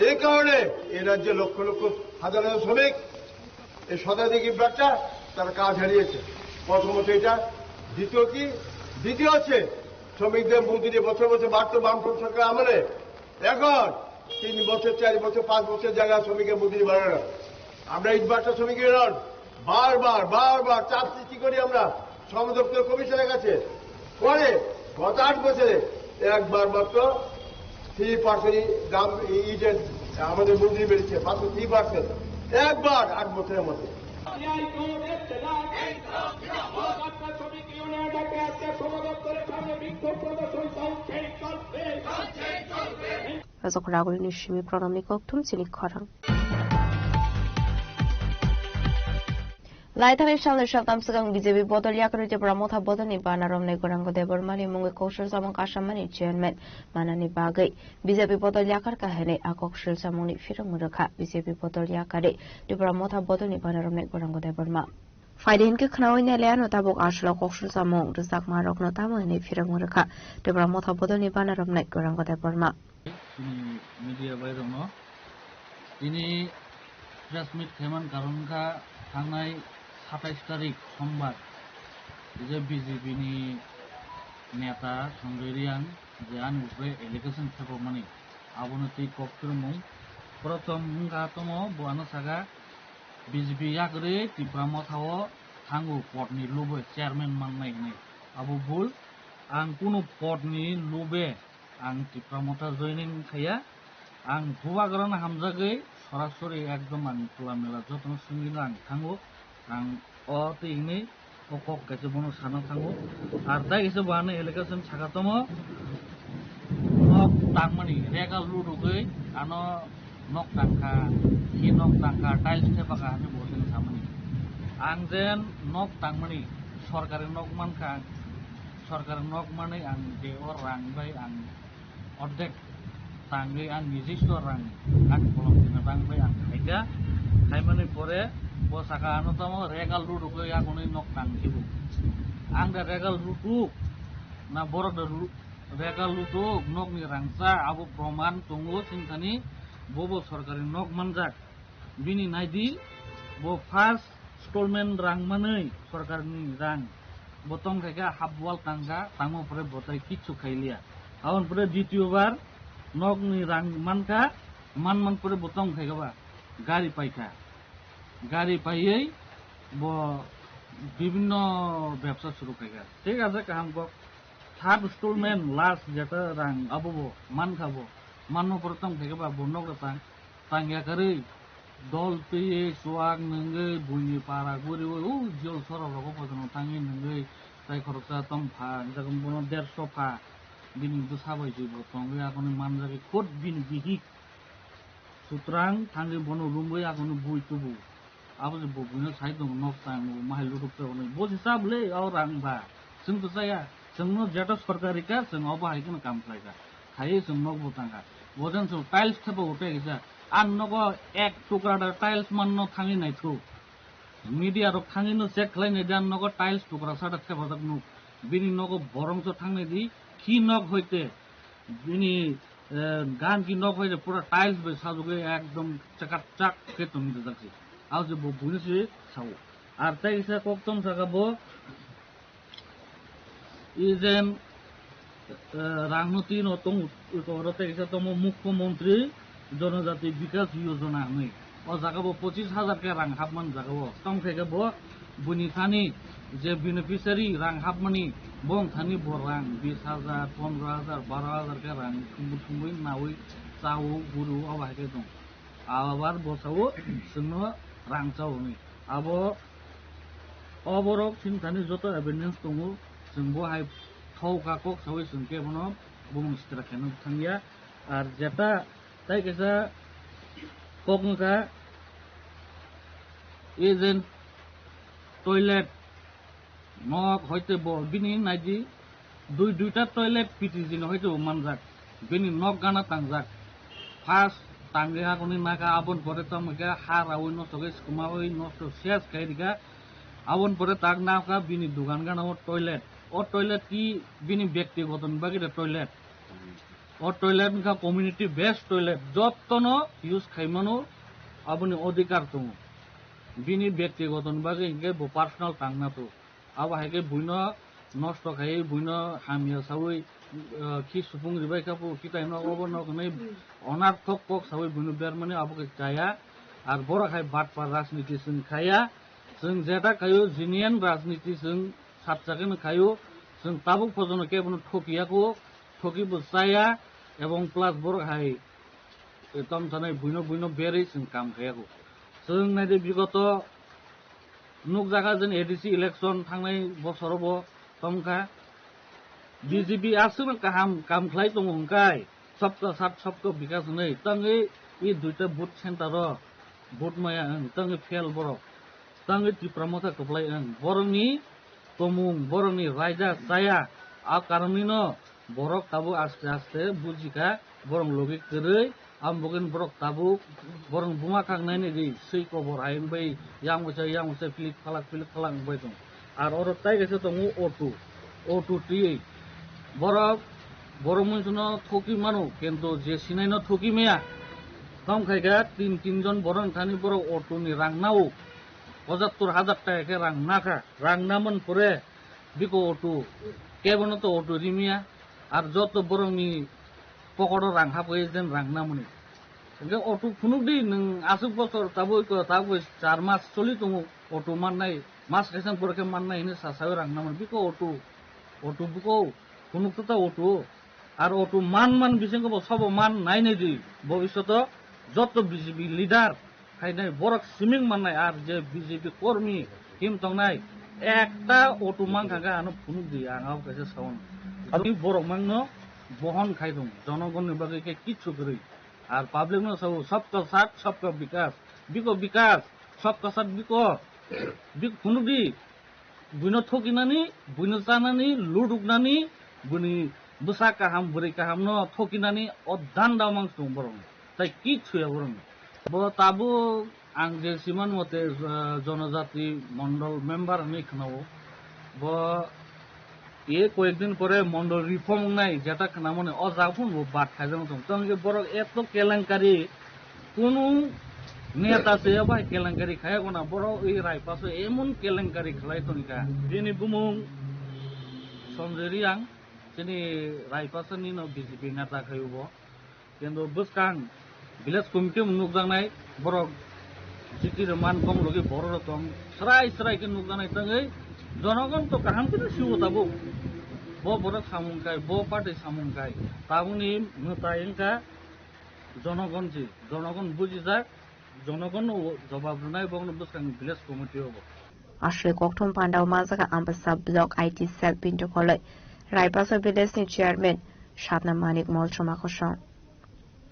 এই কারণে এই রাজ্যে লক্ষ লক্ষ, হাজার হাজার শ্রমিক, এই শতাধিক ইট ভাটা, তারা কাজ হারিয়েছে। প্রথমত এটা, দ্বিতীয় কি, দ্বিতীয় হচ্ছে শ্রমিকদের মজুরি বছর বছর বাড়তো বামফ্রন্ট সরকার আমলে, এখন তিন বছর, চার বছর, পাঁচ বছর জায়গা শ্রমিকের মজুরি বাড়ে না। আমরা ইট ভাটা শ্রমিক ইউনিয়ন বারবার, বারবার চাপ সৃষ্টি করি আমরা শ্রম দপ্তর কমিশনের কাছে। পরে গত আট বছরে একবার মাত্র থ্রি পার্সেন্ট দাম, ইটের আমাদের মজুরি বেড়েছে, মাত্র থ্রি পার্সেন্ট, একবার আট বছরের মধ্যে। Rajak Raguli ni simi program ni kokthum chini khorang. Laithani salni saltam swkang B J P bodol yakarwi Tipra Motha bodolni bana romnai Gaurango Debbarmani mungwi koksil samung kasamani chairman manani bagwi B J P bodol yakar kahinwi a koksil samungni phirogmung rwkha B J P bodol yakarwi Tipra Motha bodolni bana romnai Gaurango Debbarma. Phaidi hinkhe khnaui nailaiano tabuk aswk koksil samung rwjakmarokno tamo hinwi phirogmung rwkha Tipra Motha bodolni bana romnai Gaurango Debbarma. Chini media bairokno tini press meet khaiman karon wngkha thangnai satais tarik sombar je B J P ni neta Sanjoy Reang je ani upre allegation khebokmani abono tei kok phirmung Prothom wngkha tomo, bo ano saka B J P yakarwi Tipra Motha o thango podni lubui chairman mannai hinwi. Abo bul, ang kunu podni lube ang Tipra Motha joining khaiya. Ang bubagrano hamjagwi sorasori ekdom ang khula mela jotono swngwino ang thango. Ang o twi hinwi o kok kaisa bono sana thango. Ar tai kaisa bo ano election saka tomo. Nok tangmani, regal rurugwi ano nok tangkha, hi nok tangkha, tiles thepakha hinwi bo chwng samani. Ang jen nok tangmani, sorkari nok mankha, sorkari nok manwi ang je o rang bai ang ordek tangwi ang nijisto rang ang kolom tina bang bai ang khaikha. Khaimani pore bo saka ano tamo regal rurugwi agonwi nok tang khibu. Ang da regal rutuk na borok da ru-, regal rutuk nokni rangcha abo proman tongo singthani bobo sorkari nok manjak. Bini naidi, bo first installment rang manwi sorkarni rang. Bo tong khaikha half wall tangkha, tangma pore bo tai kichu khailiya. Aboni pore ditiyo bar nokni rang mankha, man man pore bo tong khaikha ba gari paikha. Gari paiwi bo bibinno bebsa suru khaikha. Thik ase, kaham kok. Third installment last jeta rang abo bo mankha bo. Manma pore tong khaikha ba bo nok rwtang. Tangya kwrwi dol twiwi chuak nungwi buini para guriwi o jol sora rogo pojono thangwi nungwi tai khoroksa tong pha, jagum bono derso pha bini bwsa bai se bo tongwi akhonwi manjagwi khud bini bihik sutrang thangwi bono rumwi akhonwi bui tubu. Abo je bo buino sai tongo, nok tang, bo mahai lutuk tei hwnwi. Bo se cha bwle, o rang ba. Chwng to chaya. Chwngno jeta sorkari ka, chwng obo hai kheno kam khlai kha. Khaiwi chwng nok bo tang kha. Bo jen chwng tiles thepa utai kisa. Ang nogo ek tukra da tiles manno thangwi naithu. Media rok thangwi no check khlai nai di, ang nogo tiles tukra sa da thepa jak nuk. Bini nogo borong so thangnai di. Khi nok hoite bini, eh, gan ki nok hoite pura tiles bai sajagwi ekdom chakak chak khe tongwi rijak se. Abo je bo buino se sao. Ar tei kisa kok tong saka bo, i jen, eh, rangno twi no tong, oro tei kisa tomo Mukhyamantri Janajati Bikas Yojana hinwi. O jaga bo pochis hajar khe rang hapmani jaga o. Tong khe bo buini thani je beneficiary rang hapmani, bong thani bo rang bis hajar, pondro hajar, baro hajar khe rang thumbu thumbu nawi chao guru o bahai khe tong. Abar bo sao chwngno rang chao hinwi. Abo o borok chini thani joto evidence tongo, chwng bo hai thok kha kok sawi chwng khe bono bumung sitra khaina thangya. Ar jeta tai kaisa kok wngkha, agent toilet nok hoite bo bini naidi dui duita toilet P T G ni hoite bo manjak, bini nok gana tangjak. First tangwi hakuni naka, aboni pore tamo khe ha rawi nosto khe, swkmawi nosto ses khai rikha. Aboni pore tak nakha bini dugan gana o toilet. O toilet ki bini byaktigoto ni bagwi de toilet. O toilet wngkha community based toilet, jottono use khaimano aboni odhikar tongo. Bini byaktigoto ni bagwi hinkhe bo personal tangna to. Abo hai khe buino nosto khaiwi, buino hamya sawi, eh, khi supung ribai kha, bo kitai no obo no hwnwi onarthok kok sawi buino bermani abo khe chaya. Ar borok hai batpar rajniti chwng khaya. Chwng jeta khayo genuine rajniti chwng sapsakeno khayo. Chwng tabuk phojono kebono thokiya kho, thoki bo chaya, ebong plus borok hai, e, tong sanai buino, buino berwi chwng kam khaiya kho. Chwng naidi bigoto nukjaga jen A D C election thangnai bosoro bo tongkha. B J P aswkno kaham kam khlai tongo hwnkhai, sabka sat sabka bikas hwnwi tangwi i duita booth center o vote maya wng, tangwi fail borok, tangwi Tipra Motha kwplai wng, borokni tomung, borokni raida chaya, a karonwino borok tabuk aste aste bujikha, borok logi kwrwi, amo bagwino borok tabuk borok buma kak nainai di, swi kobor hai wngbai, yang usa, yang usa, pilik phalak, pilik phalak wngbai tongo. Ar oro tai kaisa tongo auto, auto twiwi borok, borok muinsino thoki mano, kintu je sinaino thoki maya. Tong khaikha tin, tin jon borok thani borok auto ni rang nao, pochattor hajar taka khe rang nakha, rang namani pore biko auto, kebono to auto rimya, ar joto borokni pokoto rang hapwi jen rang namani. Hwnkhe auto phunuk di, nwng aswk bosor tabuk iko, tabuk bai char mas choli tongo, auto mannai, mas kaisa pore khe mannai hinwi sa sawi rang nangmani. Biko auto, auto biko phunuk to ta auto. Ar auto man man bisingo bo sobo man nai nai di. Bobishoto joto B J P leader khainai borok siming mannai, ar je B J P kormi him tongnai, ekta auto mankha khe ano phunuk di, ang abo kaisa sawi. Ani borok mangno bohon khai tong, jonogonni bagwi khe kichu kwrwi. Ar public no sao, "Sabka saath, sabka vikas." Biko vikas, sabka saath biko, biko phunuk di. Buino thokinani, buino chanani, luduknani, buni bwsa kaham, bwrwi kaham no thokinani o danda mang sung borok. Tai ki thuya borok. Bo tabuk ang je siman mote, ah, jonojati mondol member hinwi khwnao. Bo e koyekdin pore mondol reform wngnai jeta khwnamani o jaga phun bo bad khaijak tong. Tong je borok eto kelenkari, kunu neta se bai kelenkari khaya gona, borok ei Raipaso emon kelenkari khlai tongkha. Bini bumung Sanjay Reang, chini Raipasani no B J P neta khayo bo. Kintu bwskang village committee mung nukjaknai borok G T rwman bong logi borok rok tong srai srai khe nukjaknai tongwi jonogon to kaham khe siwo tabuk. Bo borok samung kai, bo party samung kai, tabukni mwtai wngkha jonogon si, jonogon bujijak, jonogon no jobab rwnai bokno bwskang village committee o bo. Aswk kokthum pandao manjak Ambasa Block I T cell Pinto Koloi, Raipasa village ni chairman Satna Manik Molchoma Kosong.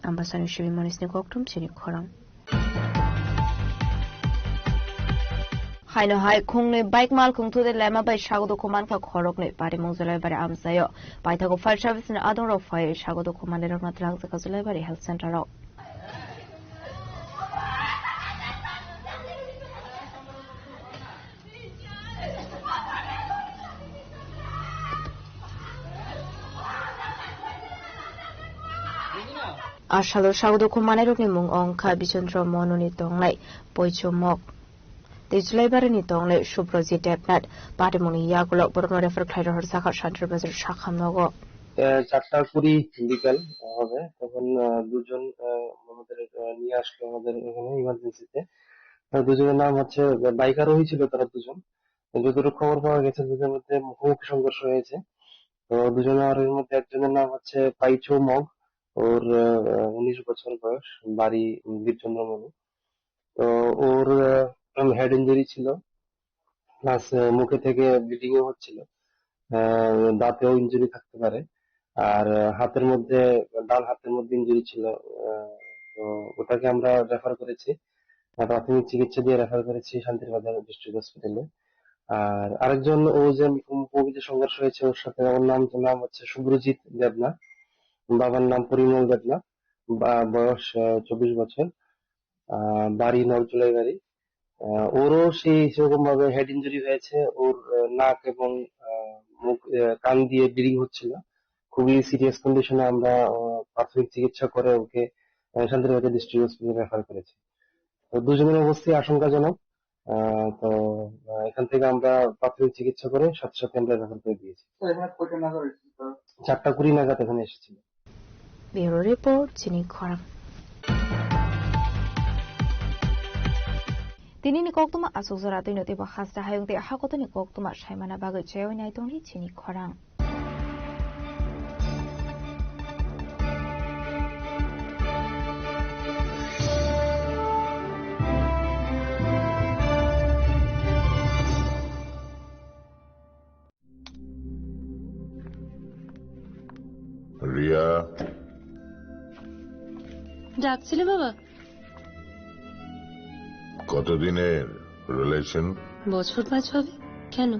Ambasani simi manisni kokthum chini khorang. Haino hai khungnwi bike mal khungthudi lema bai sago dukhu mankha khoroknwi parimung Julaibari amchaio. Paithago fire service ni adongrok phai sago dukhu manwirokno twlangjak Julaibari health center o. Asalo sago dukhu manwirokni mung wngkha Bichandra Mononi tongnai Poichomok. Tei Julaibari ni tongnai Subrojit Debnath, patimungni yagulo borokno refer khlai rohorjakha Shantir Bazar sakham nogo. আহ, চারটা কুড়ি বিকাল হবে, তখন, আহ, দুজন, আহ, আমাদের, আহ, নিয়ে আসলো আমাদের এখানে ইমার্জেন্সিতে। তো দুজনের নাম হচ্ছে, বাইক আরোহী ছিল তারা দুজন। তো যতটুকু খবর পাওয়া গেছে, দুজনের মধ্যে মুখোমুখি সংঘর্ষ হয়েছে। তো দুজনের আরোহীর মধ্যে একজনের নাম হচ্ছে পাইচো মগ, ওর, আহ, উনিশ বছর বয়স, বাড়ি বীরচন্দ্রমণি। তো ওর, আহ, হেড ইনজুরি ছিল, প্লাস, আহ, মুখে থেকে ব্লিডিং ও হচ্ছিল, আহ, দাঁতেও ইনজুরি থাকতে পারে। আর, আহ, হাতের মধ্যে, ডান হাতের মধ্যে ইনজুরি ছিল। আহ, তো ওটাকে আমরা রেফার করেছি, আহ, প্রাথমিক চিকিৎসা দিয়ে রেফার করেছি শান্তিরবাজার ডিস্ট্রিক্ট হসপিটালে। আর আরেকজন, ও যে মুখোমুখি যে সংঘর্ষ হয়েছে, ওর সাথে, ওর নাম, নাম হচ্ছে শুভ্রজিৎ দেবনাথ, বাবার নাম পরিমল দেবনাথ, বা-, বয়স, আহ, চব্বিশ বছর, আহ, বাড়ি নরজুলাই বাড়ি। আহ, ওরও সেই সেরকম ভাবে হেড ইনজুরি হয়েছে, ওর, আহ, নাক এবং, আহ, মুখ, আহ, কান দিয়ে ব্লিডিং হচ্ছিল। খুবই সিরিয়াস কন্ডিশনে আমরা, আহ, প্রাথমিক চিকিৎসা করে ওকে, আহ, শান্তিরবাজার ডিস্ট্রিক্ট হসপিটালে রেফার করেছি। তো দুজনের অবস্থাই আশঙ্কাজনক। আহ, তো, আহ, এখান থেকে আমরা প্রাথমিক চিকিৎসা করে সাথে সাথে আমরা রেফার করে দিয়েছি। স্যার, এখানে কয়টা নাগাদ এসেছিল? চারটা কুড়ি নাগাদ এখানে এসেছিল। Bureau Report, chini khorang. Tini ni koktwma aswk jora twi no teibo hasta hayung tei hakotoni koktwma saimana bagwi chaywi nai tongdi chini khorang. Riya. ডাকছিলে বাবা? কতদিনের রিলেশন? বছর পাঁচ হবে। কেন?